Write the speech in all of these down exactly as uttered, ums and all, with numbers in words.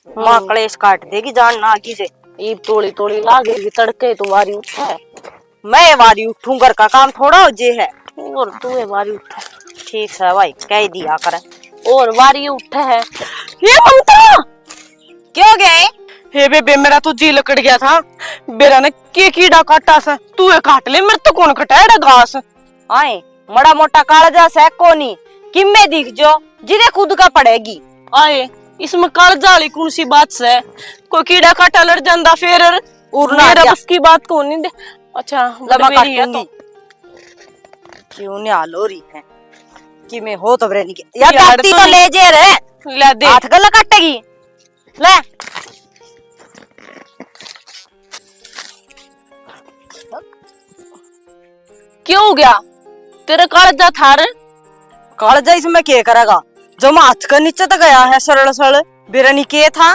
माँ कलेश काट देगी, जान ना कीजे। ईब तोड़ी तोड़ी लागेगी, तड़के तो वारी उठे। मैं वारी उठूं, घर का काम थोड़ा हो जे है। और तू है वारी उठे। ठीक है भाई, कह दिया कर। और वारी उठे है। ये ममता! क्या हो गया है? हे बेबे, मेरा तो जी लकड़ गया था। बेरा ने के कीड़ा काटा से, तू ये काट ले, मेरे तो कौन कटाएड़ा घास। आए, मड़ा मोटा कालजा से कोनी, किम्मे दिख जो, जिदे खुद का पड़ेगी। आए, इसमें कालजा वाली कौन सी बात से? कोई कीड़ा काटा लड़ जांदा फिर। और ना मेरा जा। बस की बात कोनी दे। अच्छा, दवा बड़ी है काटूंगी। तो। क्यों नहीं हाल हो रही है कि मैं हो तो बरे नहीं के-, या यार दाती तो तो ले जे रे। ले दे। हाथ गला काटेगी। ले। क्यों हो गया? तेरा कालजा थार? कालजा इसमें के करेगा? जो मैं हाथ का नीचे तो गया है सरल सरल, बेरा नहीं के था।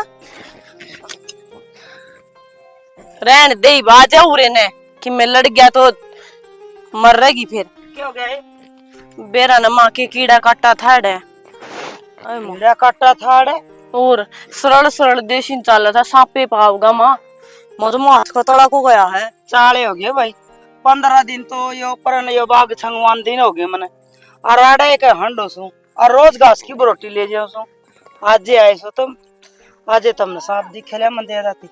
रहन दे, बाजा उरे ने कि मैं लड़ गया तो मर रहेगी फिर। क्या हो गया है? बेरा ने माँ के कीड़ा काटा था अड़े। आए माँ। कीड़ा काटा था अड़े? और सरल सरल देसी चाला था, सांपे पावगा माँ। मैं तो माँ हाथ का तड़ा को गया है। चाले हो गए भाई, पन्द्रह दिन तो यो परन यो बाग छंगवान दिन हो गए मने। और आड़े के हंडो सू, और रोज घास की रोटी ले जाओ सू। आज जे आए सो तुम, आज ये तुमने सांप दिखे लिया मन दे जाती।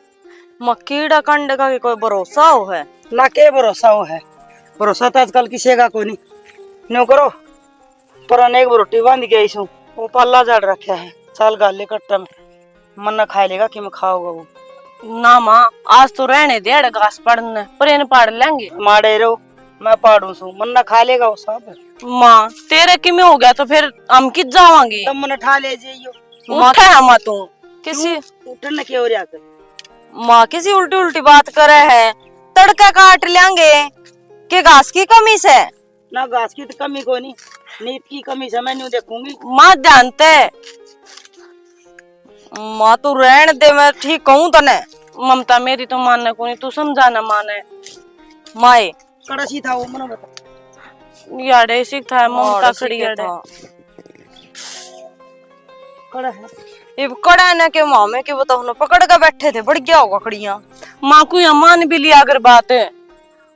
माँ कीड़ा कांडे का के कोई भरोसा हो है? ना के भरोसा हो है, भरोसा तो आजकल किसी का कोनी। न्यू करो, पर अनेक रोटी बांध के आई सू, वो पाला जड़ रखा है, चाल गाले कट्टा में, मन न खा लेगा कि मैं खाओगा वो। ना माँ, आज तो रहने दे अड़े घास पाड़ने, पर इन पाड़ लेंगे। माड़े रो, मैं पाड़ू सू, मन न खा लेगा वो सब। माँ, तेरे किमे हो गया तो फिर हम कित जावांगे? तुम मन ठा ले जाइयो। माँ, उठा है माँ तू, किसी क्यों? उठन न के हो रहा कर? माँ किसी उल्टी उल्टी बात करे है, तड़का काट लेंगे, के घास की कमी से? ना घास की तो कमी कोनी, नीत की कमी से मैं न्यू देखूंगी। माँ ध्यान ते। माँ तू रहन दे, मैं ठीक कहूँ तने। ममता मेरी तो माने कोनी, तू समझा ना माने। माए। कड़ा सी था वो, मना बता। याड़े सी था, ममता आड़े सी खड़ी के याड़े। था। कड़ा है। इब कड़ा ना के माँ में के बताओ ना, पकड़ के बैठे थे, बढ़ गया होगा कड़ियाँ। माँ को यहाँ मान भी लिया अगर बात।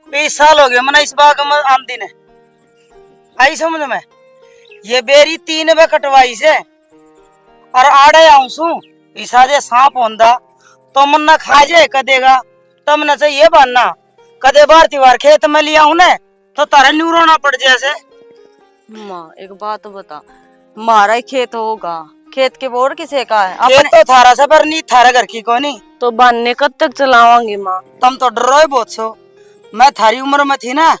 बीस साल हो गए मना इस बाग में आंदी ने। आई समझ में? ये बेरी तीन बे कटवाई से और आड़े आऊं सू। इसा जे सांप होंदा तो मन ना खा जाए कदेगा। तमने चाहिए बहाना, कदे बार तिवार खेत में लिया हूं ने तो तारे न्यू रोना पड़ जाए से। माँ, एक बात बता, म्हारा ही खेत होगा, खेत के और किसे का है? खेत अपने तो थारा से, पर नी थारे घर की कोनी। तो बहाने कब तक चलावांगे माँ? तुम तो डरो ही बहुत सो। मैं थारी उम्र में थी ना,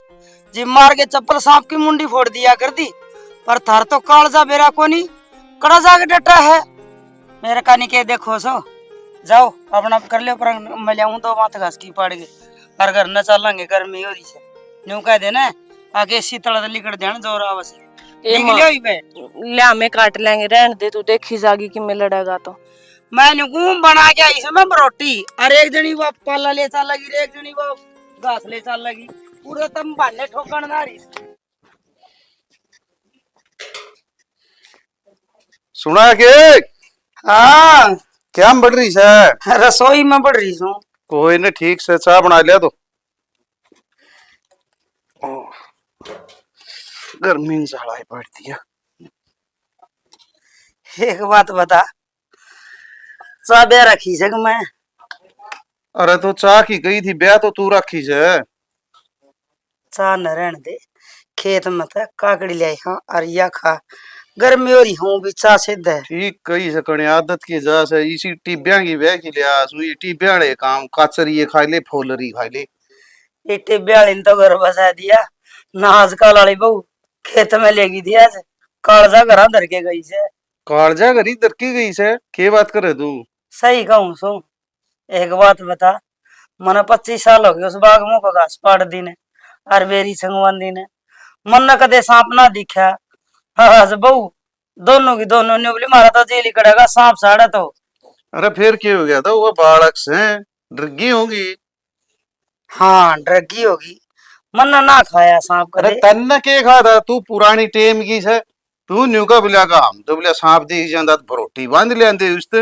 जी मार के चप्पल सांप की मुंडी फोड़ दिया कर दी, पर थार तो कालजा बेरा कोनी, कड़ा जाके डटा है। मेरे कानी के देखो सो, जाओ अपना कर लो, पर मैं लियाऊं दो माथ घास की पाड़ के, और घर न चलेंगे, गर्मी हो रही है। न्यू कह देना, आगे शीतल तो लिकड़ देना जोर आवस। ए निकलियो माँ, ही बे। ले हमें काट लेंगे, रहन दे तू, देखी जागी कि मैं लड़ेगा तो। मैं न्यू घूम बना के आई समय रोटी, और एक जनी वो पाला ले चल लगी, एक जनी वो घास ले चल लगी, पूरे तम बहाने ठोकण ना रही। सुना के? हाँ। क्या में बढ़ रही सै? रसोई में बढ़ रही सू। कोई नहीं, ठीक से चाह बना लिया तो। ओ, गर्मी ने झाला ही पाड़ दिया। एक बात बता, चाह ब्याह रखी सै कि मैं? अरे तो चाह की गई थी, ब्याह तो तू रखी सै। चाह न रहन दे, खेत में तो काकड़ी ल्याई हाँ, और या खा। गर्मी हो रही हूँ भी चाह सिद्ध है। ठीक कही सकने, आदत की जा से इसी टिब्बियां की ब्याह की लिया, सुई टिब्बियां वाले काम, काचरी ये खा ले, फोलरी खा ले। ये टिब्बियां वाली ने तो घर बसा दिया ना, आजकल वाली बहू खेत में लेगी दिया से, कालजा घरा धर के गई से। कालजा घरी धर के गई से? के बात करे तू? सही कहूँ सो। एक बात बता, मने पच्चीस साल हो गए उस बाग में को घास पाड़ दी ने, और बेरी छंगवान दी ने। मन ने कदे सांप ना दिखा। हाँ, बहू, दोनों की दोनों ने बोली, मारा तो जेल ही कड़ेगा सांप साड़ा तो। अरे फिर क्या हो गया था, वो बालक से डरगी होगी। हाँ, डरगी होगी। मन ने ना खाया सांप अरे कदे। तन्ने के खा था, तू पुरानी टेम की से, तू न्यू का बोलिया का हम तो बोलिया सांप दिख जाता तो भरोटी बांध लेंदे उसते।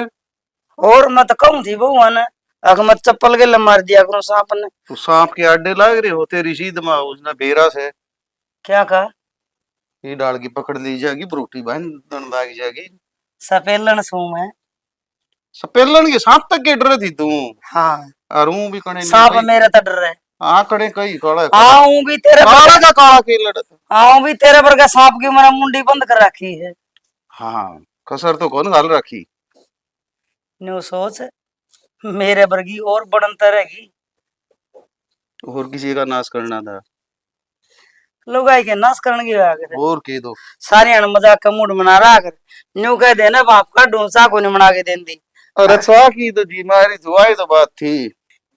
और मैं तो कहूँ थी बहू ने, अख मत चप्पल के ले मार दिया करूँ सांप ने। तो सांप के आडे लाग रहे हो, तेरी सीध में उसने बेरा से। क्या कहा? ये डाल की पकड़ ली जाएगी, बरोटी बांधन लाग जाएगी। सपेलन सूं मैं। सपेलन के सांप तक के डरे थी तू? हाँ। और ऊं भी कने सांप मेरे तो डर है। आंकड़े कई काला है। हाँ, ऊं भी तेरे काला का काला के लड़त। हाँ, ऊं भी तेरे वर्गा सांप की मना मुंडी बंद कर रखी है। हाँ, कसर तो कौन घाल रखी। न्यू सोच, मेरे वर्गी और बनता रहेगी। और किसी का नाश करना था। लुगाई के नाश करण की होया करे। और के दो। सारी हन मजाक का मूड बना रहा कर। न्यू कह देना बाप का ढूंढ सा कोनी बना के देंदी। अरे चा की तो जी मारी जुआई तो बात थी।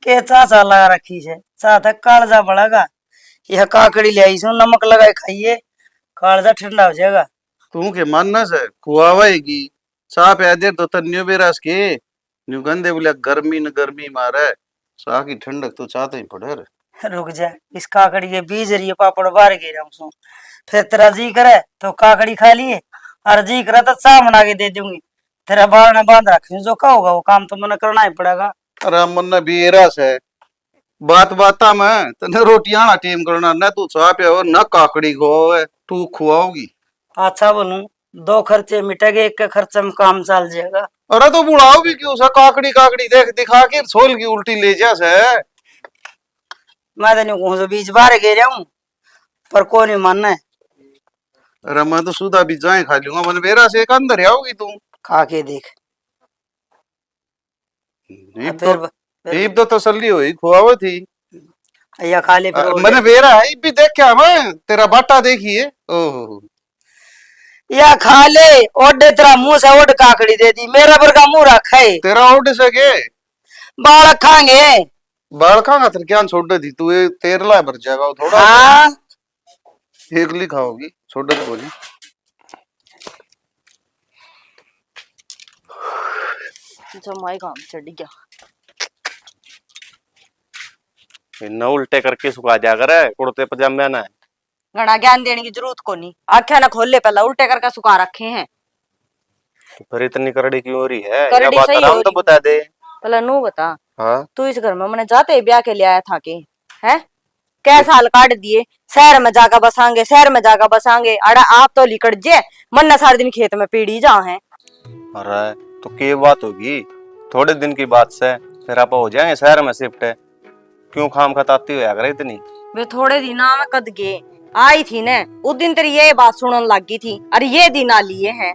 के चा चा लगा रखी है, चा तक कालजा बढ़ेगा। यह काकड़ी ले आई सो, नमक लगाए खाइए, कालजा ठंडा हो जाएगा। तू के मानस है, खुआवेगी। चा प्या दे तो तन्यो बेरास के। न्यू कहंदे बोले, "गर्मी न गर्मी मारे, चा की ठंडक तो चा तो ही पड़े रे।" रुक जा, इस काकड़ी के बीज रही पापड़ बाहर गिरा हूं सो। फिर तेरा जी करे तो काकड़ी खा लिए, और जी करे तो चा बना के दे दूंगी। तेरा बारना बांध रखे, जो कहोगा वो काम तो मने करना ही पड़ेगा। अरे मन्ने बेरा से बात बाता में तने रोटियां ना टेम करना, ना तू चा प्यावे, ना काकड़ी खुआवे, तू खुआओगी। अच्छा बोलूं, दो खर्चे मिटेंगे, एक के खर्चे में काम चल जाएगा। अरे तो बुलाओ भी क्यों सा, काकड़ी काकड़ी देख दिखा के सोल की उल्टी ले जा से। मैं तो न्यू कहूं से बीज बाहर गिरा हूं, पर कोई नहीं माने। अरे मैं तो सुधा भी जाए खा लूंगा, मन्ने बेरा से एक अंदर आओगी तू। खा के देख। इब तो, फिर ब-, फिर इब तो तसल्ली होई, खुआवे थी। या खा ले फिर अ, और मने क्या? बेरा है, इब भी देखा मैं, तेरा बाटा देखिए। ओहो। या खा ले, ओडे तेरा मुंह से ओड काकड़ी दे दी, मेरा वर्गा मुंह रखा है। तेरा ओड से के? बाल खांगे। बाल खांगा, तेरे क्या छोड़ दी तू, ये तेरला भर जाएगा वो थोड़ा। हाँ। एकली खाओगी, छोड़ दे गोली। जमाई काम चढ़ गया। इन्ना उल्टे करके सुखा दिया करे कुर्ते पजामे ना। घणा ज्ञान देने की जरूरत कोनी, आख्या ना खोल ले, पहला उल्टे करके सुखा रखे हैं। तो फिर इतनी करड़ी क्यों हो रही है? या करड़ी बात सही आराम हो तो रही। बता दे। पहला नू बता। हाँ। तू इस घर में मने जाते ही ब्याह के ले आया था के? हैं? कै साल काट दिए, शहर में जाकर बसांगे, शहर में जाकर बसांगे, अड़ा आप तो लिकड़ जे, मन्ना सारे दिन खेत में पीड़ी जा है। अरे, तो के बात होगी? थोड़े दिन की बात से, फिर आप हो जाएंगे शहर में शिफ्ट। क्यों खाम खताती होया करे इतनी? वे थोड़े दिन में कद गए, आई थी ने, उस दिन तेरी ये बात सुनन लग गई थी, अरे ये दिन आ लिए हैं।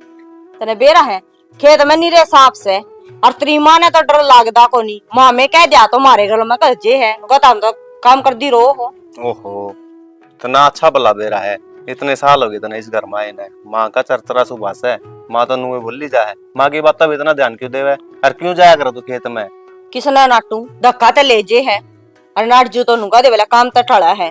तने बेरा है, खेत में निरे सांप से, और तेरी माँ ने तो डर लागदा कोनी। माँ में कह दिया तो मारे गल में कर जे है, कहता हम तो काम कर दी रो हो। ओहो, तो ना अच्छा भला बेरा है, इतने साल हो गए तने इस घर में आए ने। माँ का चरचरा सुभाष है, माँ तो नुए भूली जा है। माँ की बात अब इतना ध्यान क्यों देवे? और क्यों जाया करे तू खेत में? किसने नाटू, धक्का ते ले जे है। अरे नाट जू तो नुका दे वाला काम तो टला है।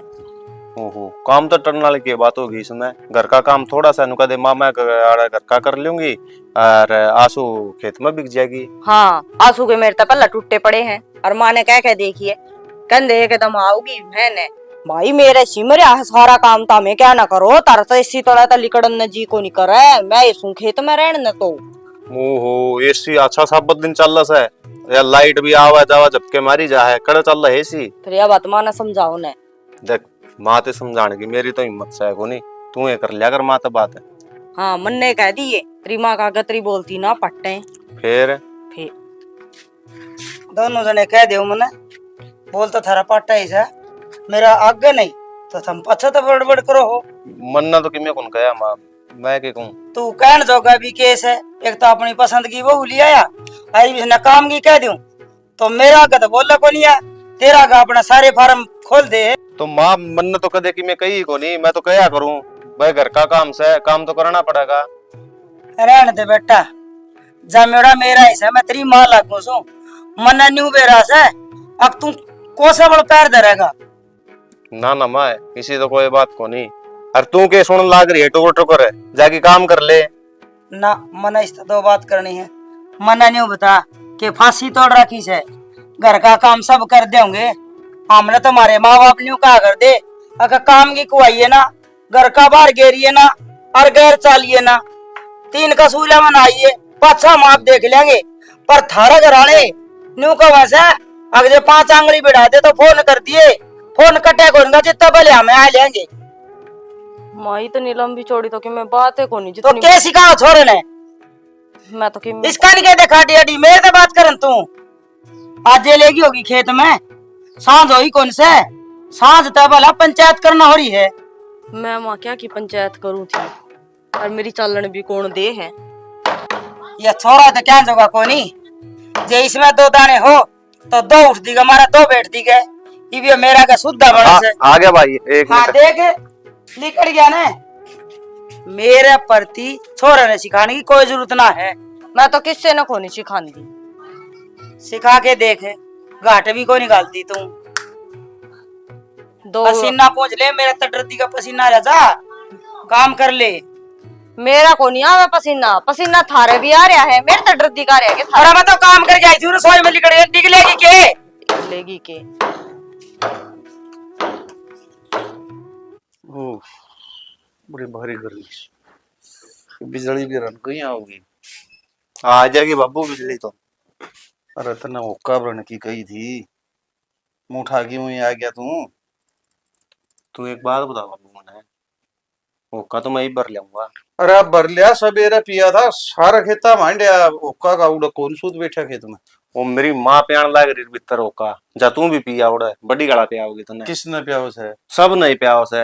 ओहो, काम तो टलने वाली की बात होगी इसमें? घर का काम थोड़ा सा नुका दे, माँ मैं ग-, आड़ा घर का कर लूंगी और आंसू खेत में बिक जाएगी। हाँ, आंसू के मेरे तो पहला टूटे पड़े हैं और माँ ने कह के देखिए, कहते एकदम आओगी बहन है। भाई मेरे सिमर है, सारा काम तो हमें क्या ना करो, तारा तो इसी तरह तो लिकड़न न जी को नहीं करे, मैं इसू खेत में रहन न तो। ओहो, एसी अच्छा साबत दिन चल रहा है। या लाइट भी आवा जावा झपके मारी जा है, कड़े चल रहा है एसी। फिर यह बात माँ ने समझाओ ने। देख, माँ ते समझाने की मेरी तो हिम्मत से कोनी, तू ये कर लिया कर माँ ते बात। हाँ, मन्ने कह दी ये, तेरी माँ का गतरी बोलती ना पट्टे। फिर? फिर दोनों जने कह दो मन्ने, बोल तो थारा पाटा ही से, मेरा आगे नहीं, तो तुम पाछा तो बड़बड़ करो हो। मन्ना तो किमे कौन कहा माँ, मैं के कहूँ? तू कहन जोगा भी केस है, एक तो अपनी पसंद की बहू ले आया, आई इसने काम की कह दूं, तो मेरा आगे तो बोला कोनी है, तेरा आगे अपना सारे फार्म खोल दे। तो माँ, मन्ने तो कदे किमे कही ही कोनी, मैं तो कहा करूँ, भाई घर का काम से, काम तो करना पड़ेगा। रहन दे बेटा, जमेड़ा मेरा ही से, मैं तेरी माँ लागू सू, मन्ने न्यू बेरा से, अब तू कौन सा बल पैर धरेगा? ना ना माय, इसी तो कोई बात कोनी। अर तू के सुन लाग रही है टुकर टुकर, जाके काम कर ले। ना, मने इस तो दो बात करनी है। मने न्यू बता के फांसी तोड़ रखी से, घर का काम सब कर देंगे। हमने तुम्हारे माँ बाप न्यू कहा कर दे, अगर काम की कुआई है ना, घर का बाहर गेरिए ना, और गैर चालिए ना, तीन कसूला में नहाइए, पाछा हम आप देख लेंगे। पर थारे घर वाले न्यू कहे से, अगर जे पांच आंगली बढ़ा दे तो फोन कर दिए, फोन कटे कोनी, जितना पहले हमें आ लेंगे। माँ, इतनी लंबी चौड़ी तो कि मैं बात है कोनी तो जितनी। के सिखाओ छोरे ने? मैं तो कि इसका नहीं कहते खाटी आटी, मेरे से बात करन तू। आज ये लेगी होगी खेत में, सांझ होई कौन से, सांझ तय भला पंचायत करना हो रही है। मैं माँ क्या की पंचायत करूँ थी, और मेरी चालन भी कौन दे है। ये छोरा तो क्या जोगा कोनी, जे इसमें दो दाने हो तो दो उठ दी गए, हमारा दो बैठ दी गए। इब ये मेरा का सुद्धा बड़ा हाँ, से। आ गया भाई, एक हाँ, मिनट। देख, निकल गया ना। मेरे प्रति छोरा ने सिखाने की कोई जरूरत ना है। मैं तो किससे ना कोनी सिखांदी। सिखा के देख, घाट भी कोनी घालती तू। दो पसीना पोंछ ले, मेरे तडरती का पसीना रह जा, काम कर ले। मेरा कोनी आवे पसीना, पसीना थारे भी आ रहा है, मेरे तडरती का आ रहा है के थारे? अरे मैं तो काम करके आई थी, रसोई में लिकड़ गई, निकलेगी के? निकलेगी के? ओह, बड़ी भारी गर्मी। बिजली भी रन गई आओगी। आ जाएगी बाबू बिजली तो। अरे तन्ने होका भरन की कही थी, मुंह उठा के वहीं आ गया तू। तू एक बात बता बाबू मने, होका तो मैं ही भर ल्याऊंगा। अरे भर लिया, सवेरे पिया था, सारा खेता मांडया, होका का उड़ा कौन सूत बैठा खेत में। वो मेरी माँ प्यान लाग रही भीतर होका, जा तू भी पिया उड़ा, बड़ी गला पियाओगी तन्ने। किसने पियाओ से? सब नहीं पियाओ से।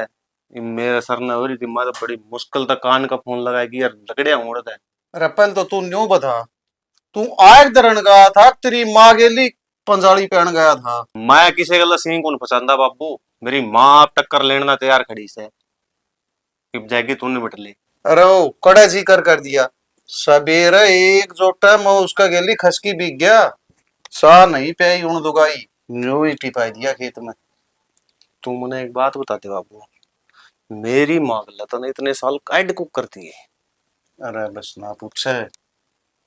ये मेरे सर ने हो रही थी, मैं तो बड़ी मुश्किल तक कान का फोन लगाएगी यार, लकड़िया उड़ता है। अरे पहले तो तू न्यू बता, तू आग धरण गया था, तेरी माँ गेली पंजाली पहन गया था। मैं किसी गल सींग कौन फसांदा बाबू, मेरी माँ आप टक्कर लेने ना तैयार खड़ी से। इब जाएगी तूने बटले। अरे ओ, कड़े जिक्र कर दिया। सवेरे एक जोटा मैं उसका गेली खसकी बिक गया, सा नहीं प्याई उन दुगाई, न्यू ही टिपाई दिया खेत में। तू मने एक बात बता दे बाबू, मेरी माँ गल्ला तने इतने साल काट कुक करती है? अरे बस ना पूछे,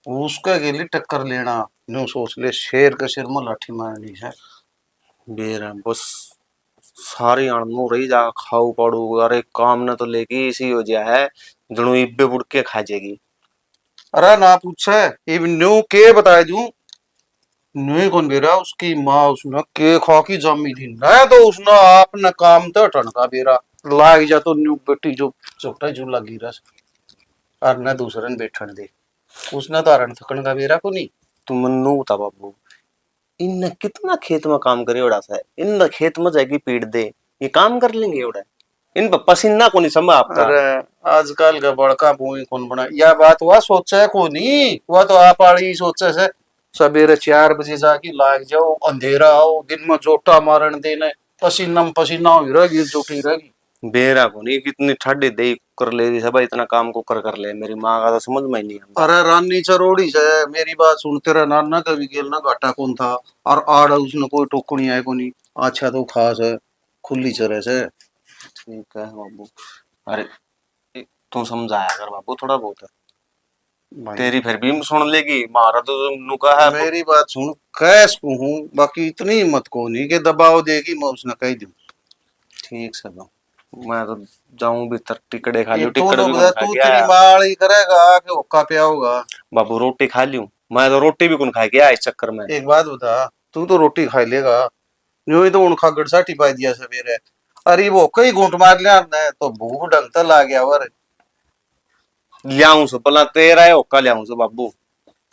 उसके गेली टक्कर लेना, न्यू सोच ले, शेर के सिर में लाठी मारनी है। बेरा बस सारी अणनू रही जा खाऊ पाड़ू। अरे काम ने तो लेके इसी हो जा है, जणू इब्बे बुड़के खा जाएगी। अरे ना पूछे, इब न्यू के बताए दूं, न्यू ही कौन बेरा, उसकी माँ उसने के खा की जामी थी, ना तो उसने आपने काम तो हटन का बेरा लाग जा तो न्यू बेटी जो छोटा झूला गिरा से, और न दूसरे ने बैठन दे, उसने तो हरण थकन का बेरा को नहीं। तू मन्नू बता बाबू, इनने कितना खेत में काम करे ओड़ा से, इनने खेत में जाएगी पीट दे, ये काम कर लेंगे ओड़ा, इन पे पसीना को नहीं समय आपका। अरे आजकल का बड़का बोई कौन बना, या बात वह सोचे को नहीं, वह तो आप आड़ी सोचे से, सवेरे चार बजे जाके लाग जाओ, अंधेरा आओ, दिन में जोटा मारन देने, पसीना में पसीना हो रह गिर जोटी रह गई। बेरा को नहीं कितनी ठाडी दे कर ले रही सब, इतना काम को कर कर ले, मेरी माँ का तो समझ में ही नहीं आता। अरे रानी चरोड़ी से, मेरी बात सुन, तेरा नाना का भी गेल ना घाटा कौन था, और आड़ उसने कोई टोकनी आए को नहीं, अच्छा तो खास है, खुली चरे से। ठीक है बाबू, अरे ए, तू समझाया कर बाबू थोड़ा बहुत। भाई। तेरी फिर भी सुन लेगी, मारा तो नुका है। मेरी बात सुन, कह सकूं हूँ, बाकी इतनी हिम्मत को नहीं कि दबाव देगी, मैं उसने कह दूं। ठीक से तो मैं तो जाऊं भीतर, टिकड़े खा ये लियो, तू टिकड़ तो भी बता, कौन खा तू गया? तेरी माँ वाली करेगा कि हुक्का पियाओगा? बाबू रोटी खा लियो, मैं तो रोटी भी कौन खा गया इस चक्कर में। एक बात बता, तू तो रोटी खा लेगा, न्यू ही तो उन खागड़ सा टिपाई दिया सवेरे। अरे वो कई घूंट मार लिया ने तो भूख ढंग तै ला गया वर। ल्याऊं सु, पहला तेरा ही होका ल्याऊं सु बाबू।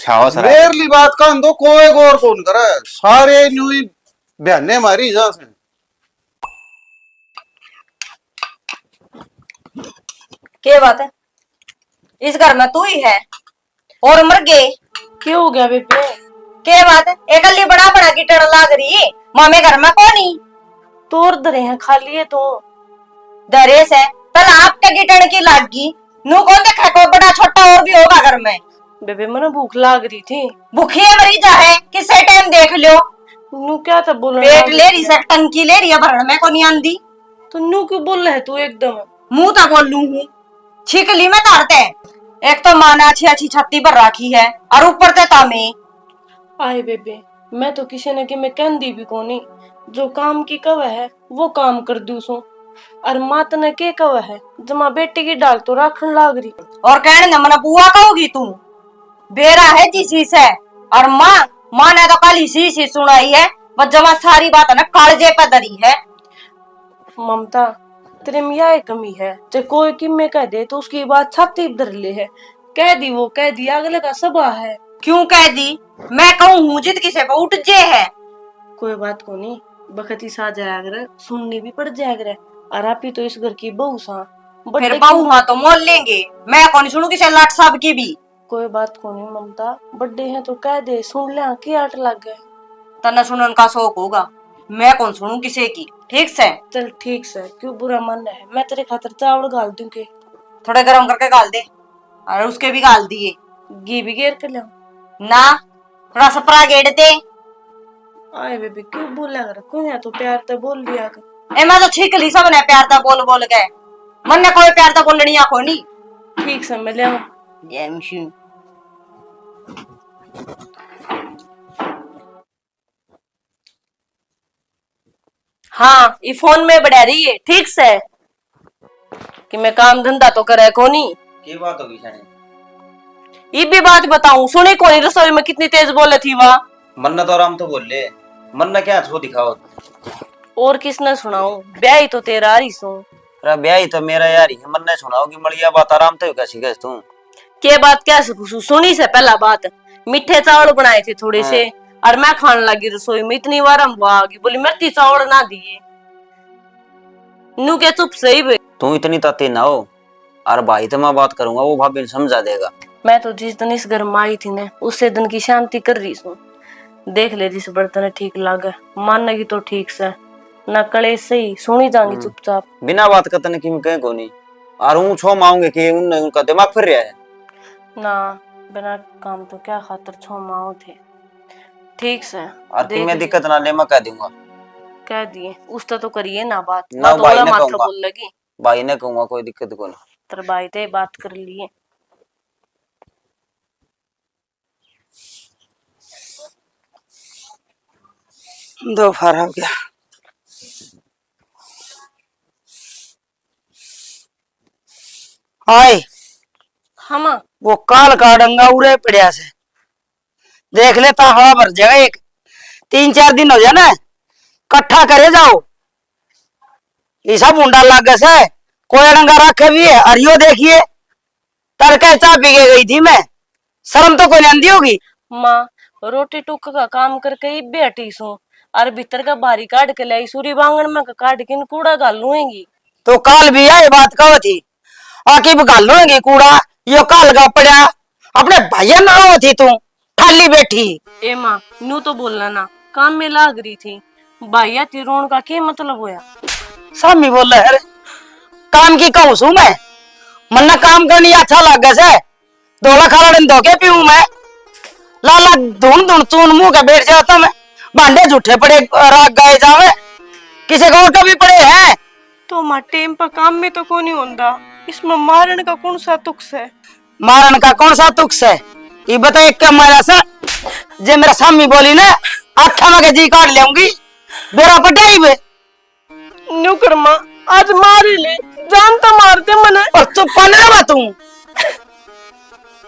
छावा सरा। मेरे ली बात का तो कोई गौर कौन करे, सारे न्यू ही बहाने मारी जा से। के बात है? इस घर में तू ही है और मर गए। के हो गया बेबे? के बात? एकली बड़ा बड़ा गिटण लाग रही, मामे घर में कोनी? तोर धरे हैं खाली है तो। धरे से, तल आपके गिटण की लाग गई। नू कौन देखा, कोई बड़ा छोटा और भी होगा घर में। बेबे, मने भूख लाग रही थी। भूखी है मरी जा है, किसे टाइम देख लो। नू क्या था बोलने पेट लाग ले रही रही है। से, टंकी ले रही है, भरण में कोनी आंदी। तो नू क्यों बोल है तू एकदम? मुंह तो बोलू हूँ, छिक ली मैं तारते। एक तो माँ ने अच्छी अच्छी छाती भर रखी है और ऊपर ते तामे। आए बेबे, मैं तो किसी ने कि मैं कहंदी भी कोनी, जो काम की कवे है वो काम कर दू सू। और मात ने के कवे है, जमा बेटी की डाल तो राखण लाग रही। और कहने ने मना बुआ कहोगी तू, बेरा है जिसी से, और माँ, माँ ने तो कल इसी सी सुनाई है, बस जमा सारी बात ना कालजे पे धरी है। ममता, तेरे में यह कमी है, जे कोई किम्मे कह दे तो उसकी बात छाती पर धर ले है। कह दी वो, कह दी, अगले का सभा है। क्यों कह दी? मैं कहूँ हूँ जित किसे पे उठ जे है। कोई बात कोनी, बखत ही सा जाया करे, सुननी भी पड़ जाया करे। और आप ही तो इस घर की बहू सा। फिर बहू हाँ तो मोल लेंगे, मैं कौन सुनू किसे लाट साहब की भी। कोई बात कोनी ममता, बड्डे हैं तो कह दे, सुन ले, के आट लग गए। तन्ने सुनन का शौक होगा, मैं कौन सुनू किसे की। ठीक से? चल ठीक से, क्यों बुरा मन है, मैं तेरे खातर चावल घाल दूं के? थोड़े गरम करके घाल दे, और उसके भी घाल दिए। घी भी गेर के ले ना, थोड़ा सा परा गेड़ दे। आए बेबे, क्यों बोला कर? कोई ना, तू प्यार तो बोल लिया कर। ए, मैं तो छीक ली सब ने प्यार ता बोल बोल के। मन ने कोई प्यार ता बोलनी आ कोनी। ठीक से, मैं ले आऊं। जय मसीह। हाँ, ई फोन में बढ़ा रही है, ठीक से। कि मैं काम धंधा तो करे कोनी। के बात होगी जाने? ये भी बात बताऊं, सुनी कोनी रसोई में कितनी तेज बोले थी वहाँ। मन्ना तो आराम तो बोल ले, मन्ना क्या छो दिखाओ। और किसने सुनाऊं, ब्याही तो तेरा आ रही सू। अरे ब्याही तो मेरा यार ही है, मन्ना सुनाओ कि मलिया बात आराम तो कैसी गए तू? के बात क्या सुनू? सुनी से पहला बात, मीठे चावल बनाए थे थोड़े से, हाँ। और मैं खाने लगी रसोई में, इतनी बार हम आ गई, बोली मिर्ची चावल ना दिए। नू के चुप सही बे। तू इतनी ताती ना हो, और भाई तो मैं बात करूंगा, वो भाभी ने समझा देगा। मैं तो जिस दिन इस घर में आई थी ना, उसे दिन की शांति कर रही सू। देख ले जिस बर्तन ठीक लागे, मानेगी तो ठीक से, ना कलेश सही, सुनी जाऊंगी हम्म। चुपचाप। बिना बात का तने किम कहे कोनी। और ऊं छो माऊंगे कि उनने उनका दिमाग फिर रहा है। ना, बिना काम तो क्या खातर छो माओ थे। ठीक से, और देख किमें ले। दिक्कत ना ले, मैं कह दूंगा। कह दिए, उससे तो करिए ना बात। ना, ना तो भाई बोला ने माथा कहूंगा। बोल लगी। भाई ने कहूंगा, कोई दिक्कत कोनी। तेरे भाई ते बात कर लिए। दो फारा हो गया। आए। हाँ माँ। वो काल का डंगा उरे पड़या से, देख ले, ताहड़ा भर जाएगा एक। तीन चार दिन हो जाए ना, इकट्ठा करे जाओ। ये सब ऊंडा लागे से, कोई डंगा रखे भी है, और यो देखिए, तड़के चाय पी के गई थी मैं, शर्म तो कोई नहीं आंदी होगी। माँ, रोटी टुक का काम करके इब्बे हटी सूं, और भीतर का भारी काढ़ के लाई सूरी बांगण में का काढ़ के न कूड़ा घालूंगी। तो काल भी यही बात कहो थी, आकी भी घालूंगी कूड़ा, यो काल का पड़ा, अपने भाइया ना हो थी तू, खाली बैठी। ए माँ, न्यू तो बोलना ना, काम में लाग रही थी, भाइया ती रोण का के मतलब होया? सामी बोले, अरे काम की कहूँ सू मैं, मन्ने काम करनी अच्छा लागे से, धोला खाला दिन धोके पीऊं मैं, लाला धुन धुन चून मुंह के बैठ जाता मैं, भांडे झूठे पड़े राख गाए जावे, किसी का ऑटो भी पड़े हैं। तो माँ टेम पर काम में तो कोनी होंदा, इसमें मारण का कौन सा तुक से? मारण का कौन सा तुक से? ये बता, एक का मारा सा, जे मेरा सामी बोली ना, आखा में के जी काट लेऊंगी, बेरा पटाई बे। न्यू कर माँ, आज मार ही ले, जान तो मार दे मने। और चुप कर ले बा तू,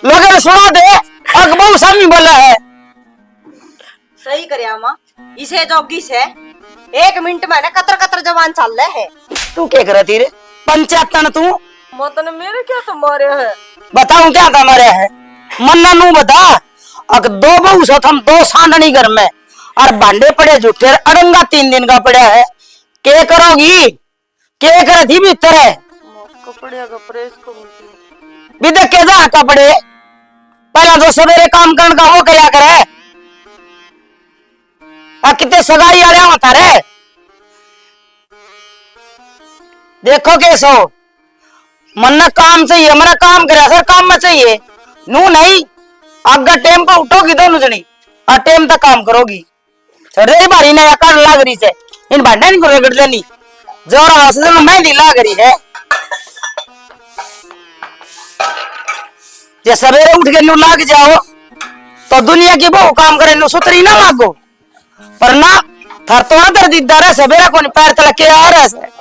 लोगों ने सुना दे, अक बहू सामी बोला है। सही करया माँ, इसे जोगी से एक मिनट में ना कतर कतर जबान चाल ले है। तू के करे थी रे पंचायतन तू? माँ तने मेरे क्या तो मारे है? बताऊं क्या था मारे है? मन्ना नू बता, अक दो बहू सो थम दो सांडनी घर में, और भांडे पड़े झूठे, अड़ंगा तीन दिन का पड़ा है, के करोगी? के करे थी भीतर है? कपड़े का प्रेस करूँ थी। भी देख के जा कपड़े, पहला तो सवेरे काम करने का वो करया करे। आ कितने सगाई आले होता रे। देखो कैसो, मन्ने काम चाहिए, मेरा काम करे सर, काम में चाहिए। नू नहीं, आगे टेम पर उठोगी दोनों जनी, और टेम तक काम करोगी। छोड़ दे, भारी नया काट लाग रही से, इन भांडा नहीं करो, रगड़ देनी। जोर आवाज से तो मेहंदी लाग रही है। जे सवेरे उठ के न्यू लाग जाओ, तो दुनिया की बहू काम करे न्यू सुतरी ना लागो। पर ना, थार तो आदर दीदा रह सवेरा कोनी, पैर तले के आ रहा से।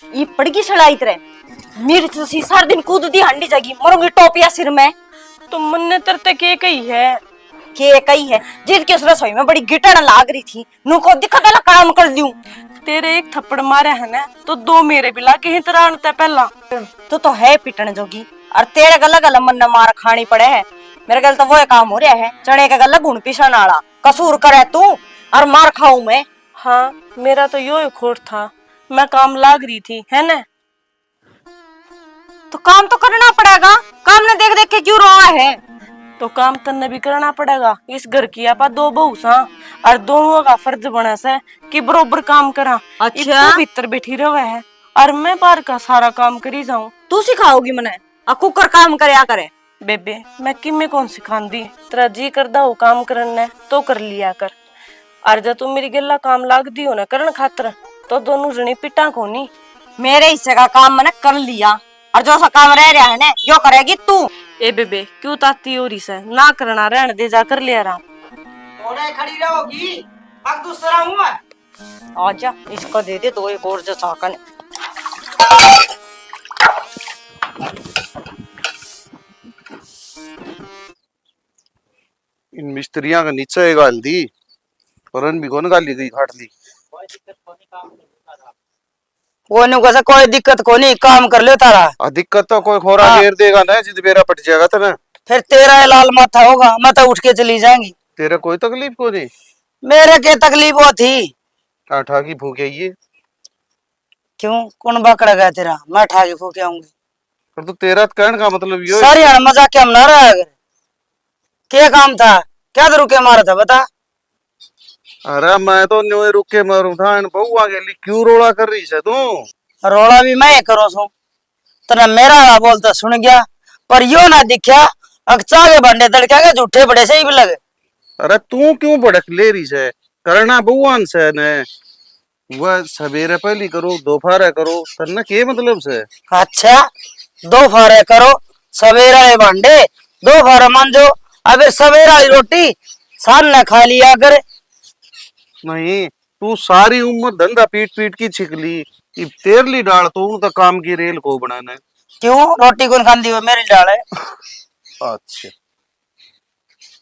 ये पड़ गई सड़ाई तेरे। मेरी तो सी सारा दिन कूद दी हंडी जागी, मरूंगी टोपिया सिर में। तो मन्ने तेरे ते के कही है? के कही है? जिद के उस रसोई में बड़ी गिटन लाग रही थी, नुको दिखा दला काम कर दूं। तेरे एक थप्पड़ मारे है ना, तो दो मेरे भी लागे हैं तेरा आने ते पहला। तू तो है पिटन जोगी, और तेरे गला गला मन्ने मार खानी पड़े है। मेरे गल तो वो काम हो रहा है, चने के गला गुण पीसण वाला। कसूर करे तू और मार खाऊं मैं। हाँ, मेरा तो यो ही खोट था, मैं काम लाग रही थी, है ना? तो काम तो करना पड़ेगा, काम ने देख देख के क्यों रोआ है? तो काम तन्ने भी करना पड़ेगा। इस घर की आपा दो बहू सा, और दोनों का फर्ज बने से कि बरोबर काम करा। अच्छा। इब तू भीतर बैठी रहे है और मैं बाहर का सारा काम करी जाऊं। तू सिखाओगी मने? आ कुकर काम करया करे। बेबे, मैं किमे कौन सिखांदी, तेरा जी करदा हो काम करन ने तो कर लिया कर। और जब तू मेरी गेला काम लागदी हो ना करण खातर, तो दोनों जनी पिटा कोनी। मेरे हिस्से का काम मैंने कर लिया, और जो सा काम रह रहा है ना, यो करेगी तू। ए बेबे, क्यों ताती हो रही से? ना करना रहन दे, जा कर लिया आराम। थोड़े खड़ी रहोगी, पग दूसरा हूँ मैं। आजा, इसको दे दे दो एक और जसा कने। इन मिस्त्रियां के नीचे एक घाल दी, पर अन भी कोन घाली गई, खाट ली। वो न्यू कैसे कोई दिक्कत कोनी, काम कर ले तारा। आ, दिक्कत तो कोई खोरा हाँ। घेर देगा ना, जिद बेरा पट जाएगा तना। फिर तेरा ये लाल माथा होगा, मैं तो उठ के चली जाएंगी। तेरे कोई तकलीफ कोनी? मेरे के तकलीफ वो थी। आ, ठाकी फूके ये। क्यों, कौन बाकड़ा गया तेरा? मैं ठाकी फूके आऊंगी। पर तू तेरा तो कहने का मतलब यो है। सारी हाण मजाक क्या मना रहा है? क्या काम था? क्या तो रुके मारा था, बता। अरे मैं तो न्यू ही रुके मारू था, इन बहुआ के लिए क्यों रोला कर रही से तू? रोला भी मैं ही करो सू। तने मेरा वाला बोलता सुन गया, पर यो ना दिख्या, अक चाह के भांडे तड़का के झूठे बड़े से ही भी लगे। अरे तू क्यों भड़क ले रही से? करना बहुआन से ने। वह सवेरे पहली करो, दोपहर करो, तन्ने के मतलब से? अच्छा, दोपहर करो, सवेरे वाले भांडे, दोपहर मांजो, अबे सवेरे वाली रोटी शाम ने खा लिया कर। नहीं, तू सारी उम्र धंधा पीट पीट की छिक ली, इब तेरली डाल तो उन तक काम की रेल को बनाने। क्यों, रोटी कौन खांदी हो, मेरी डाल है। अच्छा।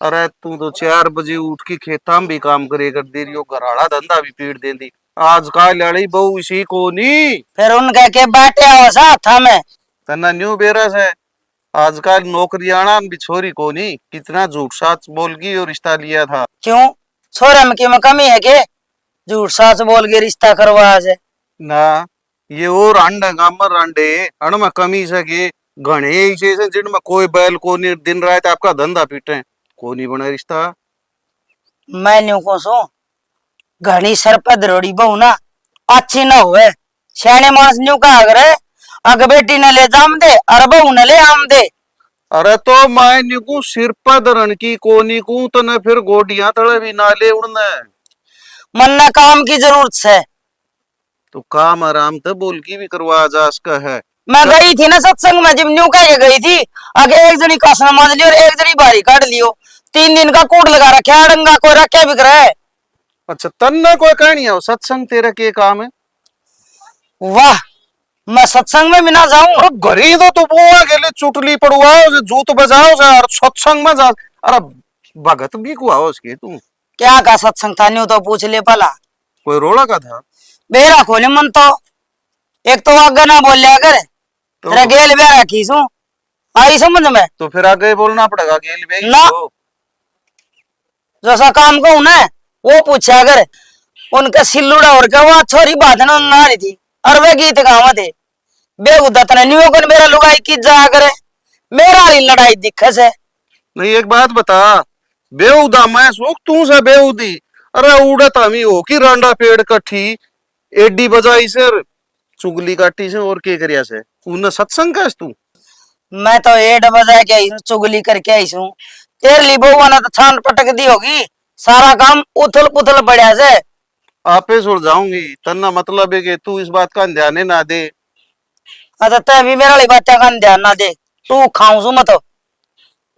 अरे तू तो चार बजे उठ के खेतां में भी काम करे कर दे रही हो, घराला धंधा भी पीट देंदी। आजकल आली बहू इसी कोनी। फिर उनका के बाटे आवा सा हाथा में। तन्ना न्यू बेरा से, आजकल नौकरियाणा भी छोरी कोनी। कितना झूठ साच बोल के यो रिश्ता लिया था। क्यों, छोरा में के में कमी है के? झूठ साच बोल के रिश्ता करवा आज। ना, ये वो रांडे गामर रांडे, अणमा कमी से के घणे ऐसे से जिनमें कोई बैल कोनी, दिन रात आपका धंधा पीटे, कोनी बने रिश्ता। मैं न्यू कहूं सू, घणी सर पे धरोड़ी बहू ना अच्छी ना होवे। सियाणे माणस न्यू कहा करे, अग बेटी ने ले जाम दे, अर बहू ने ले आम दे। अरे तो मैं न्यू कहूं, सिर पे धरण की कोनी कहूं, तने फिर गोडियां तले भी ना ले उड़ने। मन्ने काम की जरूरत से। तो काम आराम ते बोल की भी करवा जा सका है। मैं गई थी ना सत्संग में, जिम न्यू कह के गई थी, आगे एक जनी कासना मांज लियो और एक जनी भारी काट लियो। तीन दिन का कूट लगा रखे, अड़ंगा कोई रखे भी करे। अच्छा, तन्ने कोई कहनी है, सत्संग तेरा के काम है? वाह, मैं सत्संग में भी ना जाऊं। अरे घरी तो तू बुआ के लिए चुटली पड़वाओ से, जूत बजाओ से, और सत्संग में जा। अरे भगत भी कुआ हो उसके तू। क्या का सत्संग था, न्यू तो पूछ ले भला। कोई रोला का था? बेरा खोले मन तो, एक तो आगे ना बोल्या कर, तो तेरा गेल ब्याह रखी सू, आई समझ में? तो फिर आगे बोलना पड़ेगा, गेल ब्याह ही ना। तो। जैसा काम कहूं ना, वो पूछा कर। उनके सिल्लुड़ा और के वहां छोरी बात ना रही थी, और वे गीत गावा थे। बेहुदा तने न्यू कौन मेरा लुगाई की जा करे, मेरा ही लड़ाई दिखे से। नहीं, एक बात बता, बेहुदा मैं सूं, तू से बेहुदी? अरे उड़त हमी हो कि रांडा पेड़ कट्ठी, एडी बजाई से, चुगली काटी से, और के करिया से? उन्हें सत्संग कह तू? मैं तो एड बजा के आई हूँ, चुगली करके आई हूँ। तेरे लिए बहू ने तो छान पटक दी होगी, सारा काम उथल पुथल पड़ा से। आपे सुलझाऊंगी, तन्ना मतलब है कि तू इस बात का ध्यान ही ना दे। अच्छा, तै भी मेरे वाली बातें का ध्यान ना दे, तू खाऊं सू मत।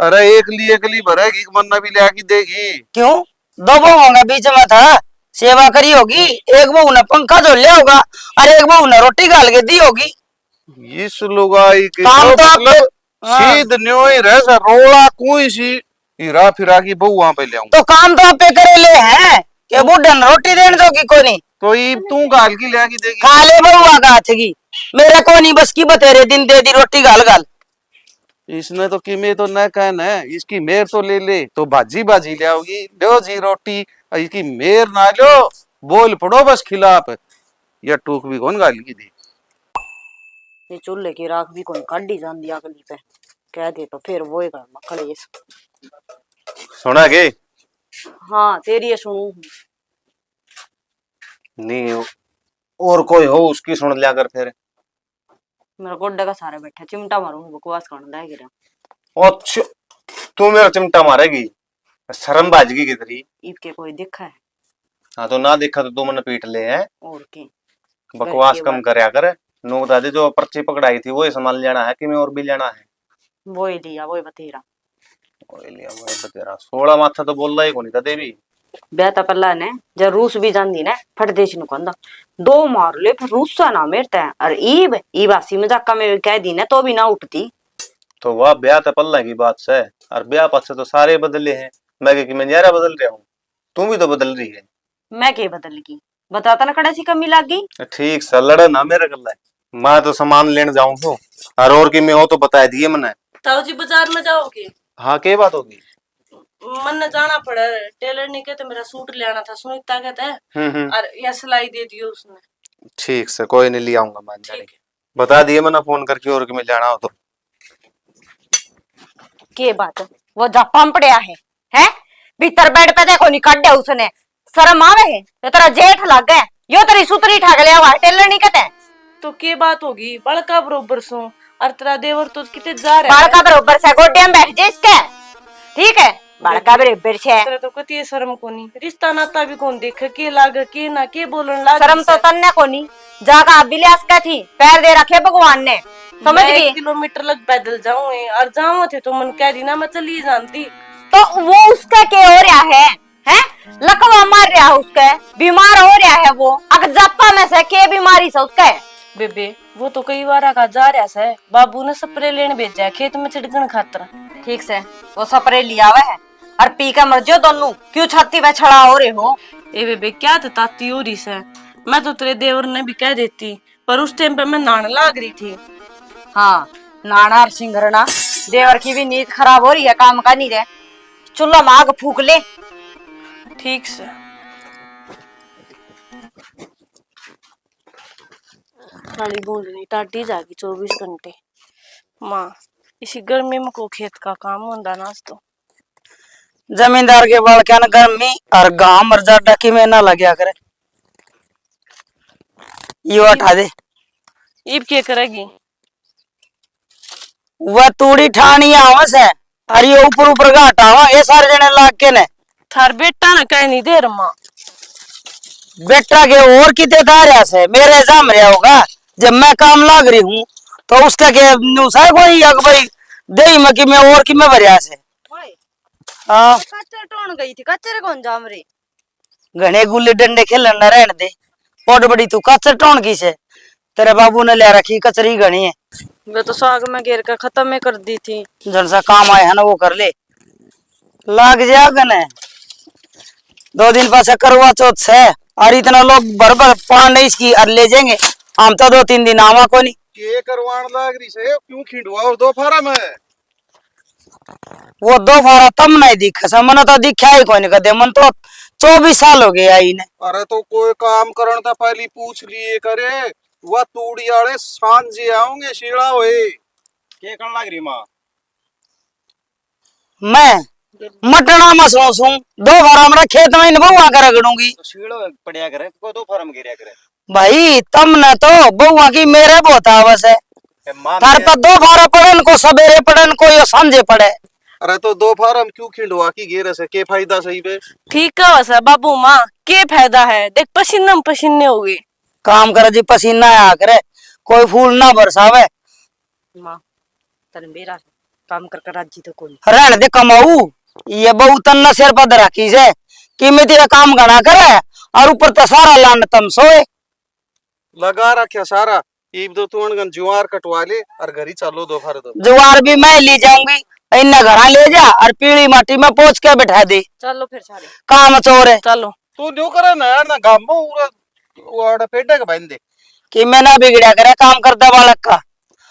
अरे एकली एकली भरेगी, मन्ना भी ले आके देगी। क्यों? दो बहुओं के बीच में था, सेवा करी होगी, एक बहू ने पंखा झोल लिया होगा और एक बहू ने रोटी घाल के दी होगी। इस लुगाई के काम तो तो आपके, मतलब हाँ। सीध न्योई रह सा, रोला कोई सी हीरा फिरा की बहू वहां पे ले आऊं। तो काम तो आपे करे ले है कि बूढ़न रोटी देन जोगी कोनी। तो ईब तू गाल की ले की देगी? खा ले बहू आ हाथ की, मेरे कोनी बस की, बतेरे दिन दे दी रोटी गाल गाल। इसने तो किमे तो न कहन है, इसकी मेर तो ले ले, तो भाजी भाजी ले आओगी, लो जी रोटी, और इसकी मेर ना लो, बोल पड़ो बस खिलाफ। या टूक भी कौन गाल की दी? ये चूल्हे की राख भी कौन काढ़ी जांदी अगली पे, कह दे तो फिर वो ही घर में कलेश। सुना के? हाँ, तेरी ये सुनू। नहीं, और कोई हो उसकी सुन लिया कर फिर। मेरा गोड्डे का सारे बैठा चिमटा मारूंगी, बकवास करने लाग रहा। अच्छा, तू मेरा चिमटा मारेगी? शर्म बाजगी कितरी। इब के कोई देखा है? हाँ, तो ना देखा तो तू मन्ने पीट ले है। और के? बकवास कम करया कर। नू बता दे, जो पर्ची पकड़ाई थी, वो ही सामान लेना है कि मैं और भी लेना है? वो ही लिया, वो ही बतेरा। वो ही लिया, वो ही बतेरा। सोलह माथा तो बोलना ही कोनी था देवी। ब्याह तो पहला ने, जब रूस भी जांदी ने, फट देश नु कहंदा, "दो मार ले, फिर रूसा ना मेरते हैं।" और ईब, ईब हंसी मजाक में कह दी ने, तो भी ना उठती। तो वाह, ब्याह तो पहला की बात से, और ब्याह पाछे तो सारे बदले हैं। मैं के कि मैं न्यारा बदल रहा हूँ, तू भी तो बदल रही है। मैं के बदल गई? बता तो ना, कड़े सी कमी लाग गई। ठीक से लड़े ना मेरे गल्ला। मैं तो सामान लेने जाऊं तो, और, और की मैं हो तो बता दिए मने। ताऊ जी बाजार में जाओगे? हाँ, के बात होगी? मन्ने जाना पड़े, टेलर नहीं कहते, मेरा सूट लेना था सुनीता कहते। हम्म, हम्म। और या सिलाई दे दियो उसने। ठीक से, कोई नहीं, ले आऊंगा मैं जाने के। बता दिए मन्ने फोन करके, और की मैं जाना हो तो। के बात है? वो जापा में पड़या है, हैं? भीतर बेड पे देखो नहीं काढ़या उसने। शर्म आवे है? यो तेरा जेठ लागे, यो तेरी सुतरी ठाक ले आवा, टेलर नहीं कहते। तो के बात होगी? बालका बरोबर सो, और तेरा देवर तो किते जा रहा है। बालका बरोबर से, गोड्या में बैठ जा इसके, ठीक है? बालका बरोबर से। तेरे तो कती शर्म कोनी, रिश्ता नाता भी कौन देखे, के लागे, के ना, के बोलन लाग शर्म तो तन्ने कोनी, जागा अभी लियास का थी, पैर दे रखे भगवान ने, समझ मैं गई? एक किलोमीटर लग पैदल जाऊं है, और जाऊं थे तो मन कह दी ना, मैं चली जानती। तो वो उसका के हो रहा है, हैं? लकवा मार रहा है उसके, बीमार हो रहा है वो, अक जापा में से के बीमारी से उसके? बेबे, वो तो कई बार का जा रहा से, बाबू ने स्प्रे लेने भेजा है खेत में छिड़कन खातर। ठीक से, वो स्प्रे लिया हुआ है, और पी के मर जाओ दोनों, क्यों छाती पे छड़ा हो रहे हो? ए बेबे, क्या तो ताती हो रही से, मैं तो तेरे देवर ने भी कह देती, पर उस टाइम पे मैं नहाने लाग रही थी। हाँ, नहाना और सिंगरना, देवर की भी नींद खराब हो रही है, काम का नहीं रहे, चूल्हा में आग फूक ले। ठीक से। साली बूंदनी टाटी जागी चौबीस घंटे। माँ, इसी गर्मी में को खेत का काम होंदा ना आज तो। जमींदार के बालकां ने गर्मी और घाम और जाडा की में ना लग्या करे। यो हटा दे। इब के करेगी? वह तूड़ी ठाणी आवे से, अरे ये ऊपर ऊपर का हटावा, ये सारे जने लाग के ने। थार बेटा ने कह नहीं दे रमा। बेटा के और किते दारिया से, मेरे जाम रहा होगा। जब मैं काम लाग रही हूँ, तो उसका के न्यूसा कोई अग भाई दे ही मैं कि मैं और कि मैं भरिया से। ओए, हाँ। कच्चर टोन गई थी, कच्चर कौन जाम रे? घणे गुल्ली डंडे खेलन न रहन दे। ओड बड़ी तू कचर टोन की से? तेरे बाबू ने ले रखी कचरी घणी है। वे तो साग में घेर के खत्म ही कर दी थी। जन सा काम आए है ना वो कर ले। लाग जा गने। दो दिन पाछे करवा चौथ से, और इतना लोग भर भर पान इसकी और ले जाएंगे। हम तो दो तीन दिन आवा कोनी। के करवान लाग रही से? क्यों खिंडवा दो फारा में? वो दो फारा तम नहीं दिखे से, मने तो दिखा ही कोनी कदे, मन तो चौबीस साल हो गए आई ने। अरे तो कोई काम करण तो पहली पूछ लिए करे, वह तूड़ी आले सांझे आओगे शीला होए। के कण लाग रही माँ? मैं मटना में सो सूं, दो फारा मेरा खेत में इन बहुआ कर रगड़ूंगी। तो शीलो पड़या करे, को दो फारा में गिरया करे। भाई, तमने तो बहुआ की मेरे बहुत आवस है। ए, माँ थार मेरे पर दो फारा पड़न को, सवेरे पड़न को, यो सांझे पड़े। अरे तो दो फारा में क्यों खिंडवा की घेरे से, के फायदा सही बे? ठीक कहो से बाबू माँ, के फायदा है? देख पसीना में पसीने हो गए। काम करे जी, पसीना आया करे, कोई फूल ना बरसावे। माँ, तने मेरा काम कर कर राजी तो कोनी। रहन दे कमाऊ, ये बहू तन्ने सिर पर धर रखी से कि मैं तेरा काम घना करे और ऊपर तो सारा लान तम सोए। लगा रखा सारा, इब तो तू अनगन जुआर कटवा ले और घर ही चालो दोपहर दो। जुआर भी मैं ले जाऊंगी, इन्ने घरा ले जा और पीली माटी में पोंछ के बैठा दे। चलो फिर सारे। काम चोर है। चलो। तू न्यू करे ना यार, ना गामो उड़ा, उड़ा पेडे के बांध दे। कि मैं ना बिगड़या करे काम करता बालक का।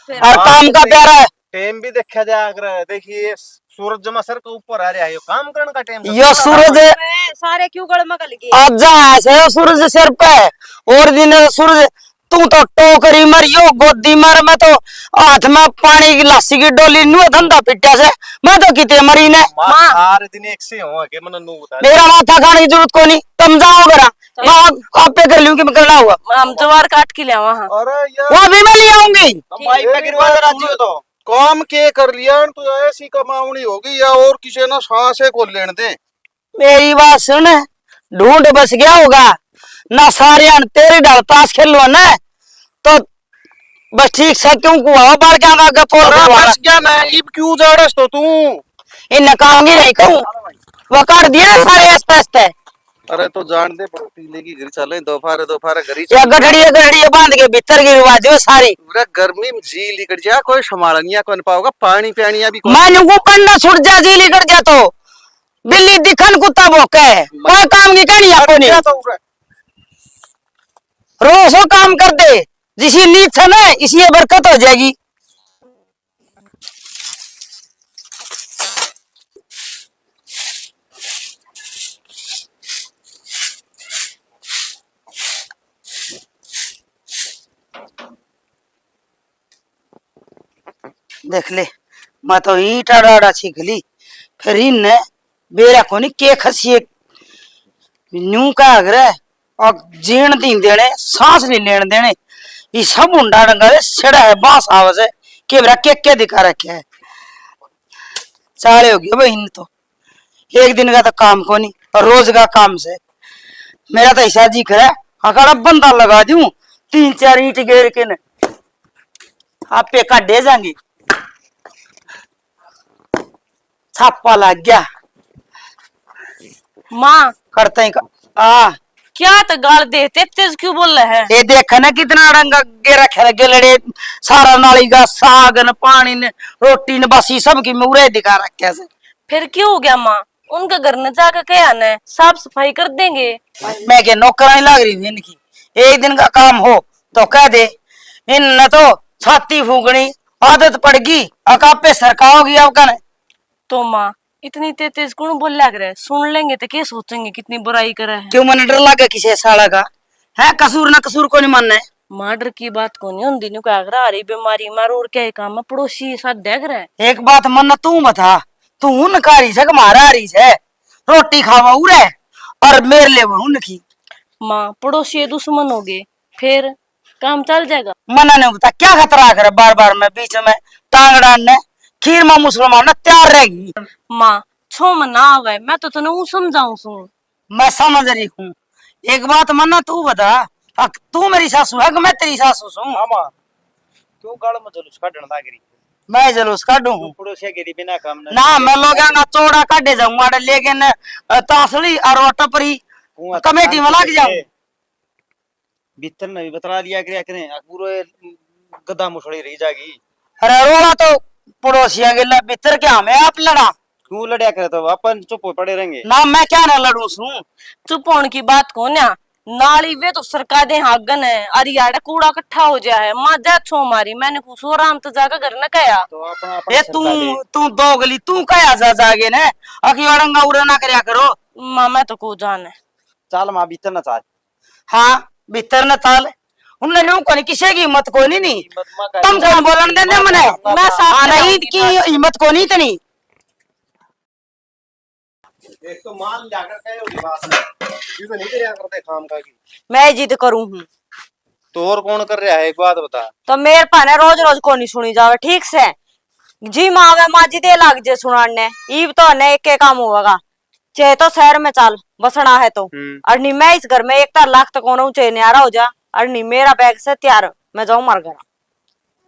फिर और हाँ, काम का प्यारा है। टाइम भी देखा जाया करे। देखिए, सूरज जमा सर के ऊपर आ रहा है, यो काम करने का टाइम यो सूरज। मैं सारे क्यों गल में गल गए? आज जा ऐसे हो सूरज सिर पे, और दिन सूरज, तू तो टोकरी मर, यो गोदी मर, मैं तो हाथ में पानी की लासी की डोली नुए धंधा पिट्या से, मैं तो किते मरी ने। माँ, माँ। सारे दिन एक से हो के, मने नू बता दे। मेरा माथा खाने की जरूरत कोनी, तुम जाओ घरा। चलो। मैं आप, आप पे कर लूं कि मैं करना हुआ। हम जवार काट के ले आवा, हाँ। अरे यार। वो भी मैं ले आऊंगी। हम भाई पे गिरवा दे राजी हो तो। काम के कर लिया न, तू ऐसी कमावनी होगी या और किसी ना सांस को लेन दे। मेरी बात सुन, ढूंढ बस गया होगा ना, सारे अन तेरे ढाल ताश खेलो ना, तो बस ठीक से क्यों को हवा बार के आगे पोल अरे रहा बस क्या ना, इब क्यों जाड़स तो तू? इन काम की नहीं कहूँ, वो काट दिया ना सारे आस्ते आस्ते। अरे तो जान दे, पड़ोसी लेके घर चले, दोपहर दोपहर घर ही ये चले। गठड़िए गठड़िए बांध के भीतर गिरवा दो सारी। पूरा गर्मी में जी लिकड़ जा, कोई संभालनिया कौन पाओगा, पानी पियानिया भी कौन। मैं नुकू पन्ना छुट जा, जी लिकड़ जा तो बिल्ली दिखन कुत्ता भौंके, कोई काम की कहनी आपको नहीं। अच्छा तो उरे। रोज वो काम कर दे, जिसी नीत से ना इसी ये बरकत हो जाएगी। देख ले, मैं तो ईंट आड़ा आड़ा सीख ली, फिर इनने बेरा कोनी के खसिए न्यू का अगरे और जीण दी देने, सांस नहीं लेने देने। ये सब हुंडा डंगा रे, सेड़ा है, बांस आवे से, के बेरा के के दिखा रखे है। चाले हो गए भाई इन तो, एक दिन का तो काम कोनी और रोज का काम से। मेरा तो ऐसा जी करे, अगर अब बंदा लगा दूं, तीन चार ईंट गेर के न आपे काढे जाएंगे। छापा लग गया। माँ। करते ही का, आ। क्या तो गाल दे, तेज तेज क्यों बोल रहा है? ये देख ना कितना रंग आगे रखे लगे लड़े, सारा नाली का साग न, पानी न, रोटी न, बस ये सब की मुरे दिखा रखे से। फिर क्यों हो गया माँ? उनके घर न जाके कहा न, साफ सफाई कर देंगे। मैं के नौकरानी लाग रही हूँ इनकी, एक दिन का काम हो तो कह दे। इन न तो छाती फूकनी आदत पड़गी, अकापे सरकाओगी अब कने। तो माँ, इतनी ते-, तेज कौन बोल लग रहा है? सुन लेंगे तो क्या सोचेंगे, कितनी बुराई करे है। क्यों, मने डर लगे किसी साला का? है कसूर ना कसूर को नहीं मानना है। माँ, डर की बात को नहीं होती, न्यू क्या कर, अरे बीमारी मार और क्या काम है, पड़ोसी साथ देख रहे हैं। एक बात मन तू बता, तू उनका रही से कि मारा रही से? रोटी खावा उरे और मेर लेवा उनकी। माँ, पड़ोसी दुश्मन हो गए, फिर काम चल जाएगा। मना नहीं होता, क्या खतरा करे बार बार में बीच में टांगड़ा ने खीर में मुसलमान ने तैयार रहेगी। माँ, छो में ना आवे, मैं तो तने ऊ समझाऊं सूं। मैं समझ रही हूँ, एक बात मना तू बता, अक-, तू मेरी सासू है कि मैं तेरी सासू सूं? मामा, क्यों गाल में जुलूस काढण लाग रही? मैं जुलूस काढूं हूँ? पड़ोसिया के बिना काम ना ना, मैं लोग ना चौड़ा काढे जाऊंगा, अरे लेकिन, अ, तासली और वो टपरी कमेटी में लाग जाऊं। भीतर ने भी बतला लिया करे, करे, पूरे गधा मुसड़ी रही जागी। अरे रोड़ा तो पड़ोसिया के ले भीतर के हमें आप लड़ा। क्यों लड़या करे तो अपन चुप हो पड़े रहेंगे। ना, मैं क्या ना लड़ू सूं। चुप होने की बात को ना, नाली वे तो सरका दे हागन है, अरे यार कूड़ा इकट्ठा हो जाए है, माँ जा छो मारी, मैंने कुछ आराम तो जाकर घर न कहा। तो अपना, अपना ये तू, सरका दे। तू दोगली, तू कहा जा जागे ने, अकी अड़ंगा उरे ना करया करो। माँ, मैं तो को जाने। चाल माँ, भीतर ना चाल। हाँ, भीतर न चाल। उनने न्यू कोनी, किसी की हिम्मत कोनी नी। हिम्मत मत कर। तुम कौन बोलन देंदे मने? मैं साथ हाँ, में नहीं, रहूंगी की ना। हिम्मत कोनी इतनी। एक तो माल जाकर कहे होगी बात में। ये तो नहीं करया करते काम का की। मैं जिद करूं हूँ। तो और कौन कर रहा है, एक बात बता। तो मेरे पाने रोज रोज कोनी सुनी जावे, ठीक से। जी माँ आवे, माँ जी दे लाग जे सुनाने। ईब तो ने एक, एक काम होगा। चाहे तो शहर में चाल, बसना है तो। हम्म। और नी मैं इस घर में एक तार लाख तक होना, चाहे न्यारा हो जा, और नी मेरा बैग से तैयार, मैं जाऊं मार घर।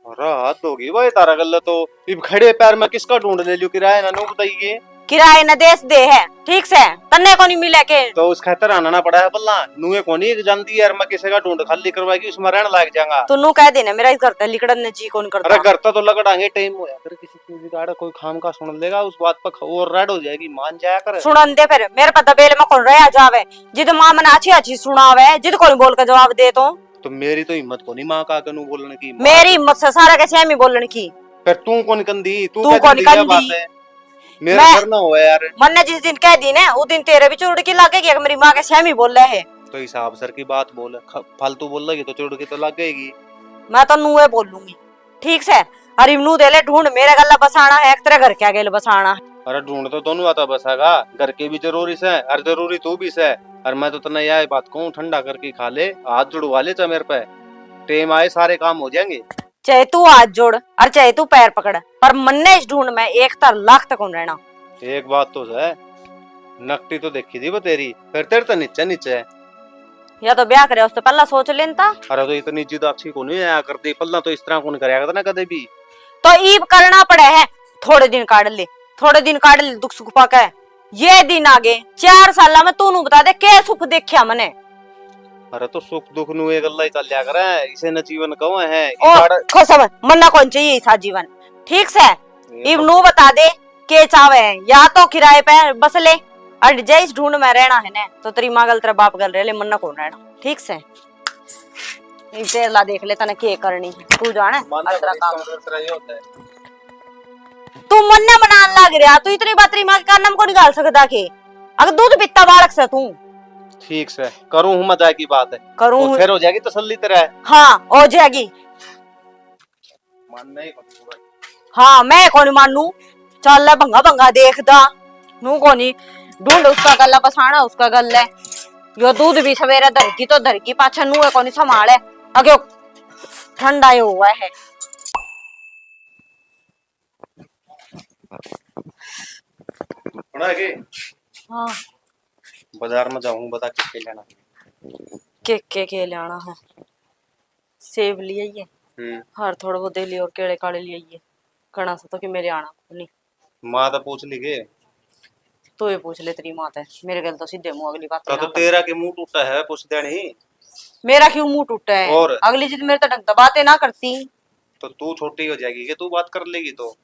अरे हद होगी भाई तारा गल्ला तो, इब खड़े पैर में किसका ढूंढ ले लियो किराया ना, नो बताइए। किराए न देश दे है, ठीक से, तन्ने कोनी मिले के। तो उस खातर आना ना पड़ा है पल्ला, नुए कोनी एक जानती यार, मैं किसी का ढूंढ खाली करवाएगी, उसमें रहने लाग जाऊंगा। तो नू कह देना, मेरा इस घर ते लिकड़न ने जी कौन करता। अरे घर ते तो लकड़ांगे, टाइम होया कर किसी चीज का, कोई खाम का सुन लेगा, उस बात पर ख-, और रेड हो जाएगी, मान जाया कर। सुनन दे फिर, मेरे पर दबेल में कौन रहा जावे, जिद माँ मन अच्छी अच्छी सुनावे, जिद कोनी बोल के जवाब दे तो। तो मेरी तो हिम्मत कोनी माँ का आगे नू बोलने की। मेरी हिम्मत से सारा के सेम ही बोलने की। फिर तू कौन कंदी, तू तू कौन कंदी, क्या बात कंदी? है? मेरा मैं घर ना हुआ यार। मन्ने जिस दिन कह दी ना, उस दिन तेरे भी चुड़की लगेगी, एक मेरी माँ के सेम ही बोले है। तो हिसाब सर की बात बोल, ख-, फालतू बोल लगी तो चुड़की तो लगेगी। मैं तो नुए बोलूंगी, ठीक से। अरे नू दे ले ढूंढ, मेरे गल्ला बसाना है, एक तेरे घर के गेल बसाना है। अरे ढूंढ तो दोनों आता बसागा, घर के भी जरूरी से, और जरूरी तू भी से। और मैं तो तन्ने यह बात कहूँ, ठंडा करके खा ले, हाथ जुड़वा ले चा मेरे पे, टेम आए सारे काम हो जाएंगे। चाहे तू हाथ जोड़ और चाहे तू पैर पकड़, पर मन्ने इस ढूंढ में एक तर लाख तक कौन रहना। एक बात तो है, नकटी तो देखी थी वो तेरी, फिर तेरे तो नीचे नीचे है। या तो ब्याह करे उससे पहला सोच लेता। अरे तो इतनी जिद अच्छी को नहीं आया करती, पहला तो इस तरह कौन करया करता ना कदे भी। तो ईब करना पड़े है, थोड़े दिन काट ले, थोड़े दिन काट ले दुख सुख पाके। ये दिन आ गए, चार साल में तू नू बता दे के सुख देखा मने। अरे तो सुख दुख नू ये गल्ला ही चल्या करे, इसे न जीवन कहो है। ओ, इबाड़- खसम, मन्ना कौन चाहिए इसा जीवन, ठीक से? ये इब तो नू बता दे, के चावे है? या तो किराए पे बस ले, और जे इस ढूंढ में रहना है ना, तो तेरी माँ गल, तेरे बाप गल रह ले, मन्ना कौन रहना, ठीक से? इब तेरे ला देख ले, तने के करनी, तू जाने, मन्ना अतरा काम। तू मन्ने बनान लाग रहा, तू इतनी बात तेरी माँ के कान में को निकाल सकता के? अगर दूध पीता बालक से तू। ठीक से, करूँ हूँ मजाक की बात है। करूँ तो हूँ। फिर हो जाएगी तसल्ली तेरा। हाँ, हो जाएगी। मानना ही कौन तू भाई। हाँ, मैं कौन मानू? चल ले भंगा भंगा देखदा। नू कोनी ढूंढ उसका गल्ला बसाना, उसका गल्ला है। यो दूध भी सवेरे धरकी तो धरकी पाछे नू है कोनी संभाले। अगे ठंडा ही हुआ है। सुना है के? हाँ। बाजार में जाऊँ, बता के के लेना। के के के लेना है? सेब ले आइए। हम्म। हर थोड़ा बहुत दे लिए और केले काले ले आइए। घना सा तो कि मेरे आना नहीं। माँ तो पूछ ली के? तो ये पूछ ले तेरी माँ ते। मेरे गल तो सीधे मुंह अगली बात तो ना कर। तेरा के मुंह टूटा है, पूछ देनी। मेरा क्यों मुंह टूटा है? और? अगली जिद मेरे तो ढंग से बातें ना करती। तो तू छोटी हो जाएगी कि तू बात कर लेगी तो?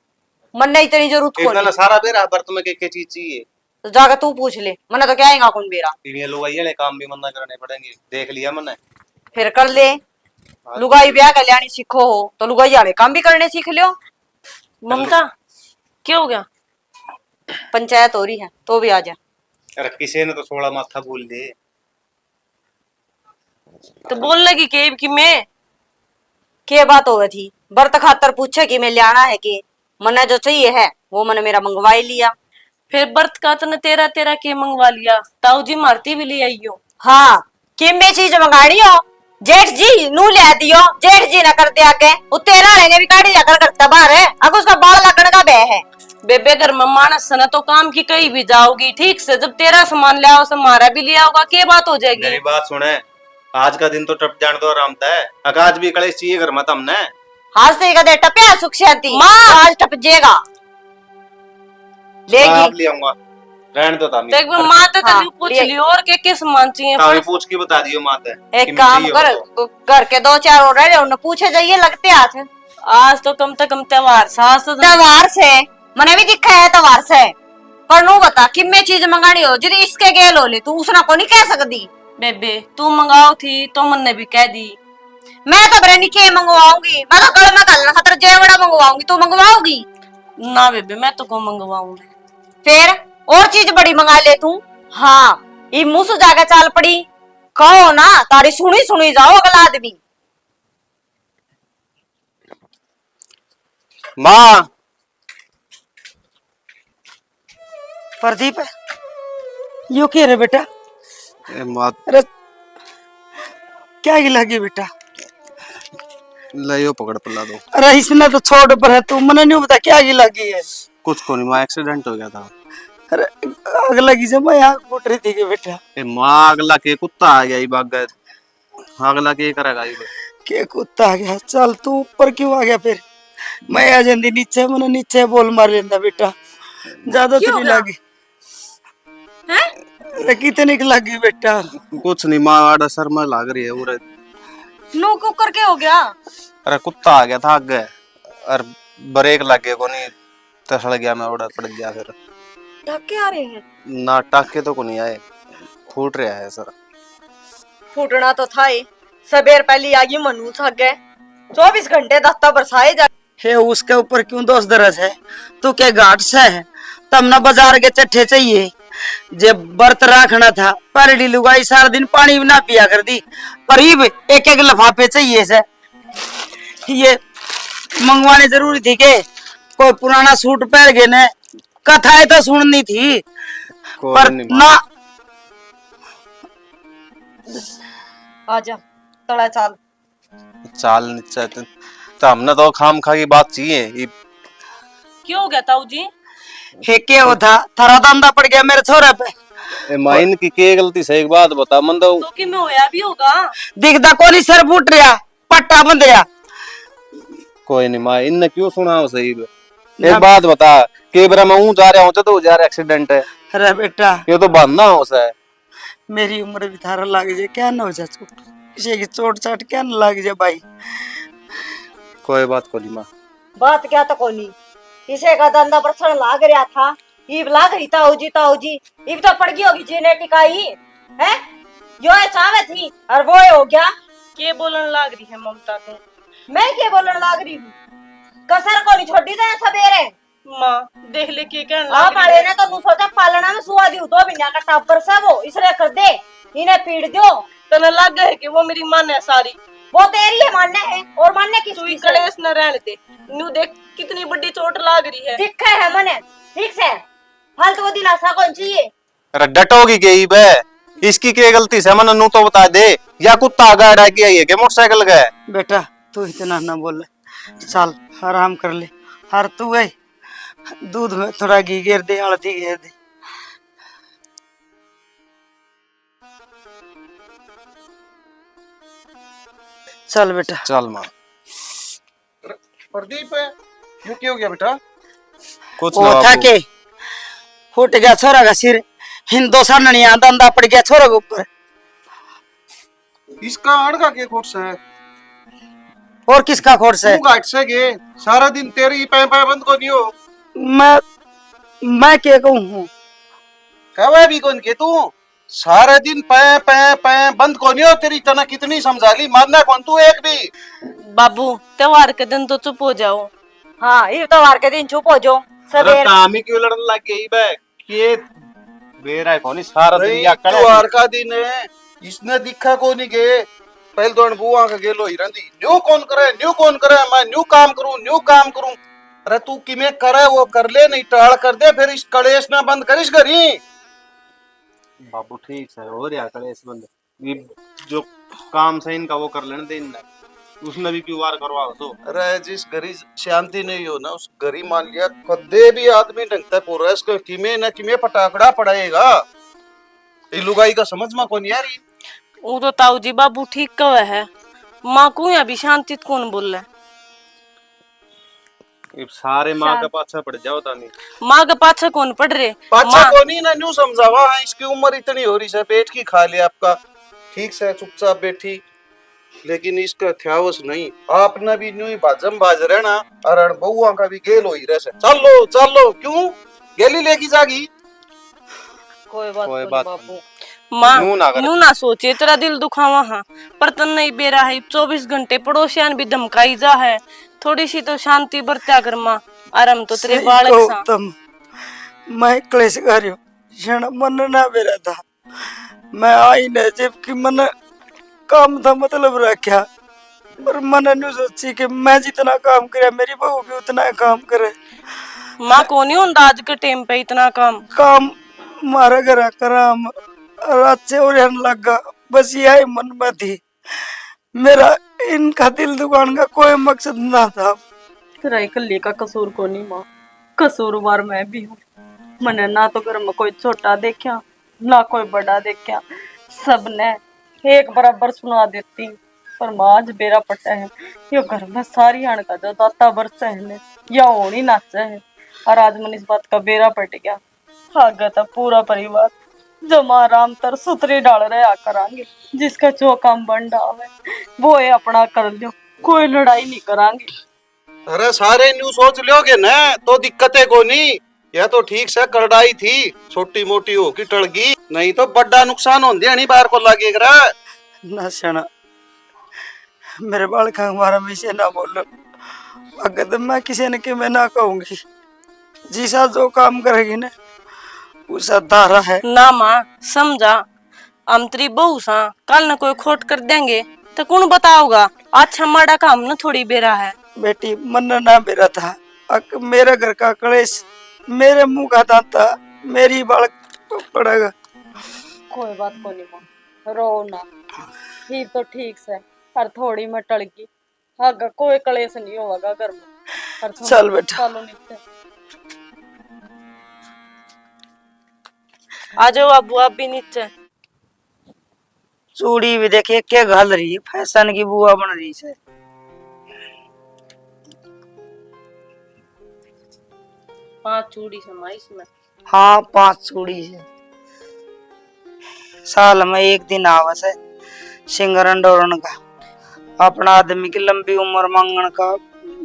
मन्ने इतनी जरूरत कोनी। सारा बेरा बर्त में के, के चीज चाहिए। तो जाके तू पूछ ले, मन्ने तो क्या आएगा कौन बेरा। ये लुगाई वाले काम भी मन्ना करने पड़ेंगे, देख लिया मन्ने। फिर कर ले। हाँ। लुगाई ब्याह कर लियानी सीखो हो, तो लुगाई वाले काम भी करने सीख लियो। ममता, क्या हो गया? पंचायत हो रही है, तो भी आ जा। अरे, किसी ने तो सोलह माथा बोल ले। तो बोल लगी के कि मैं? के बात होवे थी? बर्त खातर पूछे कि मैं ल्याना है के? मन्ने जो चाहिए है, वो मन्ने मेरा मंगवा ही लिया। फिर बर्त का तने तेरा, तेरा के मंगवा लिया? ताऊ जी मारती भी ले आइयो। हाँ, किम्बे चीज मंगानी हो, जेठ जी नू ले दियो, जेठ जी ने कर दिया के, वो तेरा ने भी काढ़ी जाकर करता बाहर है, अब उसका बाल लगन का बे है। बेबे, घर में मानस से ना तो काम की कहीं भी जाओगी, ठीक से, जब तेरा सामान ले आओ, से मारा भी ले आओगा, के बात हो जाएगी? मेरी बात सुने, आज का दिन तो टप जान दो आराम तै। अक आज भी कलेश चाहिए घर में तमने। आज तो ये कदे टपया सुख शांति। माँ! आज टप जेगा। लेगी। आप ले आऊंगा। रहने दो तामी। तो एक बार माँ तो हाँ, तन्ने पूछ ले। लियो और के के सामान चाहिए। तामी पूछ के बता दियो माँ ते। एक काम कर, घर के दो चार और रह रहे, उन्हें पूछे जाइए लगते हाथ। आज तो कम से कम त्योहार सास। त्योहार से। मने भी दिखा है त्योहार से, पर नू बता किम्मे चीज मंगानी हो, जिद इसके गेल हो ले, तू उसना को नहीं कह सकती। बेबे, तू मंगाओ थी तो मन्ने भी कह दी। मैं तो बरे नहीं के मंगवाऊंगी, मैं तो गल में घालने खातर जेवड़ा मंगवाऊंगी, तू मंगवाओगी? ना बेबे, मैं तो को मंगवाऊंगी। फिर और चीज बड़ी मंगा ले तू। हाँ, ई मुंह सुजा के चाल पड़ी, कहो ना, तारी सुनी सुनी जाओ अगला आदमी। माँ। प्रदीप, यो के रे बेटा? ए माँ। अरे, क्या की लगी बेटा? ले यो पकड़ पिला दो। अरे इसने तो छोड़ पर है तू, मने नहीं बता क्या की लगी है। कुछ को नहीं माँ, एक्सीडेंट हो गया था। अरे आग लगी से मैं आग फूट रही थी के बेटा। ए माँ, आग लग के कुत्ता आ गया ये बाग। अगला के करेगा ये? के कुत्ता आ गया? चल तू ऊपर क्यों आ गया फिर? मैं आ जांदी नीचे, मने नीचे बोल मार लेंदा बेटा। ज्यादा तो नहीं लगी। हैं? अरे कितने की लगी बेटा? कुछ नहीं माँ, आड़ा सर में लाग रही है। और नू कुकर के हो गया? अरे कुत्ता आ गया था आगे, और ब्रेक लग गया कोनी, तसल गया मैं, उड़ा पड़ गया फिर। टाके आ रहे हैं? ना, टाके तो कोनी आए, फूट रहा है सर। फूटना तो था ही, सबेर पहली आ गई मनु सागे, चौबीस घंटे दाता बरसाए जा। हे, उसके ऊपर क्यों दोष धरस है? तू के घाट से है? तमने बाजार के चट्ठे चाहिए, जे व्रत रखना था, पहली लुगाई सारा दिन पानी भी ना पिया कर दी, पर इब एक एक लफाफे चाहिए से। ये मंगवाने जरूरी थी के? कोई पुराना सूट पहन के ने कथाएं तो सुननी थी, कोई पर नहीं माँ। ना। आजा, तड़ा चाल। चाल नीचे तो, तो हमने तो खाम खा की बात चाहिए। ये क्यों हो गया ताऊ जी? हे के हो था, थारा धंधा पड़ गया मेरे छोरे पे। ए माँ, इनकी के गलती से, एक बात बता मन तो। तो कि मैं होया भी होगा। दिखदा कोनी सर फूट रहा, पट्टा बंध रहा। कोई नहीं माँ, इनने क्यों सुना हो सही बे? एक ना। बात बता, के बेरा मैं ऊँ जा रहा हूँ तो जा रहा एक्सीडेंट है। अरे बेटा, ये तो बहाना हो सा है। मेरी उम्र भी थारा लाग जाए, क्या ना हो जाए चोट, किसी की चोट चाट क्या ना लाग जाए भाई। कोई बात कोनी माँ। बात क्या तो कोनी, किसे का धंधा पर सड़ लाग रहा था, इब लाग रही ताऊ जी, ताऊ जी, इब तो पड़ गई होगी जेनेटिक आई, हैं? यो ये चाहवे थी और वो ये हो गया। के बोलन लाग रही है ममता तू? मैं के बोलन लाग रही हूँ? कसर कोनी छोड़ी तै सबेरे। माँ, देख ले के कहन आप लाग रही वाले है। ने तो नू सोचा पालना में सुआ दी, दो महीना का टापर सा वो, इसलिए कर दे, इन्हें पीड़ दो। तने लागे है कि वो मेरी माने सारी? वो तेरी है माने है, और माने किस तू ही चीज है? कलेश न रहने दे। नू देख कितनी बड़ी चोट लाग रही है। दिखे है मने, ठीक से, फालतू को दिलासा कौन चाहिए? अरे डटोगी के इब? इसकी के गलती से? मने नू तो बता दे, या कुत्ता गाड़ा की आई है के मोटरसाइकिल के? बेटा, तू इतना ना बोल, चल आराम कर ले। हर तू है, दूध में थोड़ा घी गेर दे, हल्दी गेर दे। चल बेटा। चल माँ। प्रदीप, ये क्या हो गया बेटा? कुछ वो ना था बाबू। के फूट गया छोरा का सिर, हिंदो साननी आंदा आंदा पड़ गया छोरा के ऊपर। इसका अड़का के खोट से? और किसका खोट से? तू घाट से गए, सारा दिन तेरी पै पै बंद को नहीं हो। मैं, मैं के कहूँ हूँ? कहवे भी कौन के तू? सारे दिन पै, पै, पै, बंद कोनी हो तेरी, तने कितनी समझा ली, मानना कौन तू एक भी। बाबू, त्योहार के दिन तो चुप हो जाओ। हाँ, ये त्योहार के दिन चुप हो जाओ। अरे सवेर तामी क्यों लड़न लग गई बे? के बेरा है कोनी, सारा दिन नहीं, या कड़े त्योहार का दिन है, इसने दिखा कोनी के। पहले तो अन बुआ के गेलो ही रहंदी, न्यू कौन करे, न्यू कौन करे, मैं न्यू काम करूं, न्यू काम करूं। अरे तू किमे करे वो कर ले, नहीं टाल कर दे, फिर इस कलेश ना बंद करिस घरी। बाबू ठीक से हो रहा कलेश बंद। ये जो काम से इनका वो कर लेने दे इनने। उसने भी क्यों वार करवाओ तो। अरे जिस घरी शांति नहीं हो ना, उस घरी मान लिया कदे भी आदमी ढंग तक हो रहा है, इसको किमे ना किमे पटाखड़ा पड़ेगा। ये लुगाई का समझ में कौन यार ये? वो तो ताऊ जी बाबू ठीक कहे है, माँ को यहाँ भी शांति तो कौन बोले। इब सारे माँ के पाछे पड़ जाओ तानी। माँ के पाछे कौन पड़ रहे? पाछे माँ कोनी ना, न्यू समझावा, हाँ, इसकी उम्र इतनी हो रही है, पेट की खा ले आपका, ठीक से चुपचाप बैठी, लेकिन इसका ध्यावस नहीं। आपने भी न्यू ही भाजम भाज रहना, और अन बहुआ का भी गेल हो ही रह से। चलो, चलो, क्यों? गेली लेगी जागी। कोई बात कोई कोनी बात बापू। कोनी। माँ, न्यू ना कर। न्यू ना सोचे, तेरा दिल दुखावा हाँ, पर तन्ने ही बेरा है, चौबीस घंटे पड़ोसियान भी धमकाई जा है। थोड़ी सी तो शांति बरत्या कर माँ, और हम तो तेरे सही बालक कहो सा। तुम, मैं क्लेश कर रही हूँ, जण मन ना बेरा था, मैं आई न, जबकि मन काम था मतलब रखा। पर मन्ने न्यू सोची कि मैं जितना काम करया, मेरी बहू भी उतना ही काम करे। माँ कोनी होंदा आज के टाइम पे इतना काम। काम मारे घरा करा हम, और अच्छे और रहने लगा, बस यही मन में थी। मेरा इनका दिल दुखाने का कोई मकसद ना था। तेरा इकल्ली का कसूर कोनी माँ, कसूरवार मैं भी हूँ। मन्ने ना तो घर में कोई छोटा देखा, ना कोई बड़ा देखा, सबने एक बराबर सुना देती। पर माँ आज बेरा पटा है, यो घर में सारी हाण का जो दाता बरसे है ने, या होनी ना चाहे। और आज मन इस बात का बेरा पट गया। आगे तो पूरा परिवार जमा आराम तर सुतरी डाल रहा करांगे, जिसका जो काम बन रहा है वो ये अपना कर लो, कोई लड़ाई नहीं करांगे। अरे सारे न्यू सोच लोगे ना तो दिक्कत है कोनी। यह तो ठीक से करड़ाई थी, छोटी मोटी हो की टल गई, नहीं तो बड़ा नुकसान होंदे नहीं बार को लागे करा। ना सना, मेरे बालका के बारे में इसे ना बोलो। अगर तो मैं किसी ने के मैं ना कहूंगी। जीसा जो काम करेगी ना, उसा तारा है। ना माँ, समझा, हम तेरी बहू सा, कल न कोई खोट कर देंगे तो कौन बताओगा? अच्छा माड़ा का हमने थोड़ी बेरा है। बेटी, मन ना बेरा था, अक मेरे घर का कलेश, मेरे मुंह का दांता, मेरी बालक पड़ेगा। कोई बात को नहीं माँ, रो ना, फिर तो ठीक से, पर थोड़ी मैं टल गई। आगे कोई कलेश नहीं होगा घर में। और सुन, चल बेटा। चलो नीचे। आ जाओ बाबू, आप भी नीचे। चूड़ी भी देखिए के घाल रही है, फैशन की बुआ बन रही है। पांच चूड़ी समाई इसमें। हाँ, पांच चूड़ी से। साल में एक दिन आवे से सिंगरन डोरन का। अपना आदमी की लंबी उम्र मांगण का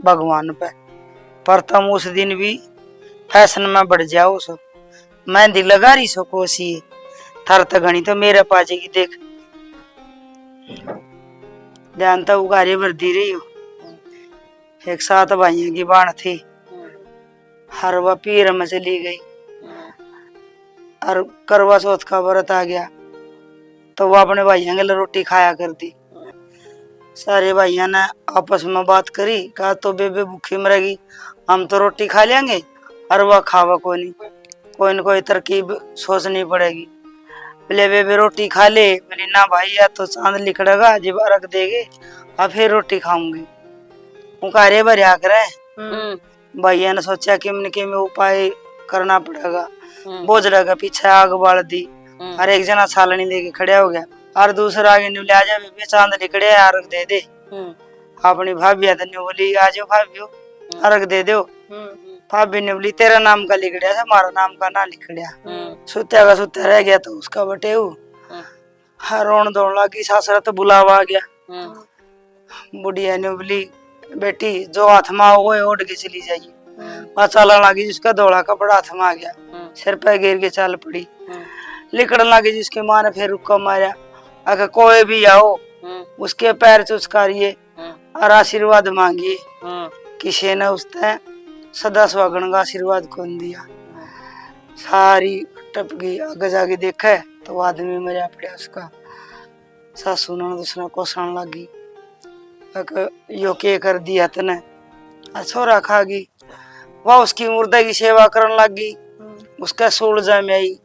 भगवान पे। पर तुम उस दिन भी फैशन में बढ़ जाओ सो। मेहंदी लगा रही सो कोसी। थार तो घणी तो मेरे पाजेगी देख। ध्यान तो उगारे भर दी रही हो। एक सात भाइयों की बाण थी। हम्म। हर वह पीर में चली गई। हम्म। और करवा चौथ का व्रत आ गया, तो वो अपने भाइयों के लिए रोटी खाया करती। हम्म। सारे भाइयों ने आपस में बात करी, कहा, "तो बेबे भूखी मरेगी, हम तो रोटी खा लेंगे, और वह खावा कोनी।" कोई न कोई तरकीब सोचनी पड़ेगी। बोले, "बेबे रोटी खा ले।" बोली, "ना भाई, या तो चांद लिकड़ेगा, जब अर्घ देगे, आ फिर रोटी खाऊंगी।" वो कारे भरया करे। हम्म। भैया ने सोचा कि मन के में उपाय करना पड़ेगा। हम्म। बोझड़ा के पीछे आग बाल दी। हम्म। और एक जना छालनी लेके खड़ा हो गया। और दूसरा आगे न्यू ले आ जा बेबे, चांद लिकड़े, अर्घ दे दे। हम्म। अपनी भाभी तो न्यू बोली, "आ जाओ भाभी, हम्म। अर्घ दे दो।" हम्म, हम्म। भाभी ने बोली, "तेरा नाम का लिकड़या था, हमारा नाम का ना लिकड़या।" हम्म। सुत्या का सुत्या रह गया तो उसका बटेऊ। हम्म। हाँ, रोन धोन लागी, सासरा तो बुलावा आ गया। हम्म। बुढ़िया ने बोली, "बेटी, जो हाथ में आओ, वो ओढ़ के चली जाइए।" हम्म। वहाँ चालन लागी, जिसका धोला कपड़ा हाथ में आ गया, हम्म। सिर पे गिर के चाल पड़ी। हम्म। लिकड़न लागी, जिसके माँ ने फिर रुक्का मारा, अगर कोई भी आओ, हम्म। उसके पैर चुचकारिए, हम्म। और आशीर्वाद मांगिए। हम्म। किसी ने उसते सदा सुहागण का आशीर्वाद कौन दिया। हम्म। सारी टप गई, आगे जाके देखे तो वो आदमी मरया पड़ा उसका। सासू ननद उसने कोसण लागी, "अक यो के कर दिया तने?" और छोरा खा गई। वह उसकी मुर्दा की सेवा करन लागी। हम्म। उसका सूल जाम आई,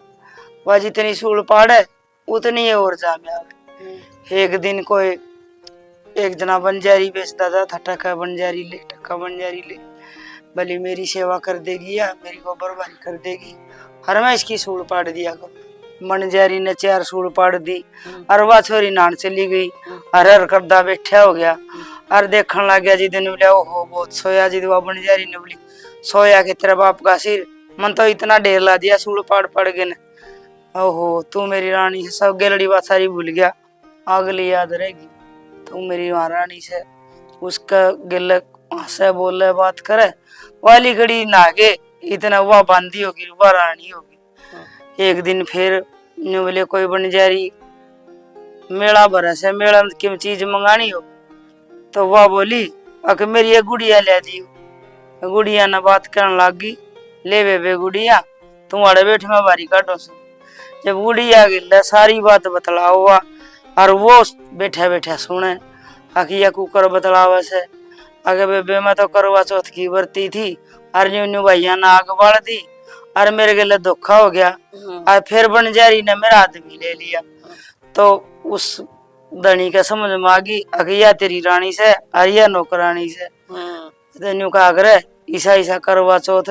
वह जितनी सूल पाड़े उतनी ये और जा में आवे। हम्म। एक दिन कोई एक जना बंजारी बेचता था, था, "टका बंजारी ले, टका बंजारी ले।" बोली, "मेरी सेवा कर देगी या मेरी गोबर भारी कर देगी, हर मैं इसकी सूल पाड़ दिया करूँ।" बंजारी ने चार सूल पाड़ दी। हम्म। और वह छोरी नहान चली गई। हम्म। हर हर करदा बैठा हो गया। हम्म। और देखण लग गया, जिदे ने बोलिया, "ओहो, बहुत सोया।" जिदे वह बंजारी ने बोली, "सोया के तेरे बाप का सिर, मन तो इतना ढेर ला दिया सूल पाड़ पाड़ के ने।" "ओहो, तू मेरी रानी है, सब गेलड़ी बात सारी भूल गया, अगली याद रहेगी। तू मेरी वहाँ रानी से।" उसका गेले हंसे, बोले, बात करे, वाली घड़ी नहा के इतना वह बांदी होगी, वह रानी होगी। हाँ। एक दिन फिर न्यू बोले, "कोई बंजारी मेला भरे से, मेला में किम चीज मंगानी हो?" तो वह बोली, "अक मेरी एक गुड़िया ले दियो।" गुड़िया ने बात करन लाग गई, "ले बेबे गुड़िया, तू आड़े बैठ, मैं बारी काटो सू।" जब गुड़िया गेले सारी बात बतलाओ हुआ, और वो बैठा बैठा सुने, "अक या कुकर बतलावे से, अगे बेबे मैं तो करवा चौथ की बरती थी, और न्यू न्यू भैया ने आग बाल दी, और मेरे गेले धोखा हो गया, हम्म। और फिर बंजारी ने मेरा आदमी ले लिया।" तो उस धनी के समझ में आ गई, "अक या तेरी रानी से, और या नौकरानी से।" हम्म। तो न्यू कहा करे, "ईसा ईसा करवा चौथ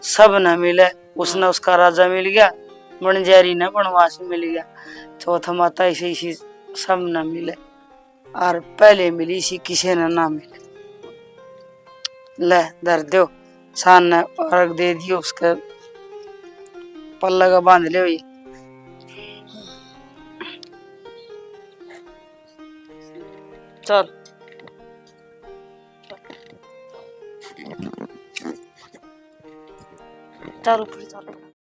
सब न मिले।" उसने हम्म। उसका राजा मिल गया, बंजारी ने बनवास मिल गया। चौथ माता इसे इसी सब न मिले, और पहले मिली इसी किसी ने ना मिले। ले धर दो। शान ने अर्घ दे दियो, उसके पल्ले का बांध ले भाई। चल, चल ऊपर चल।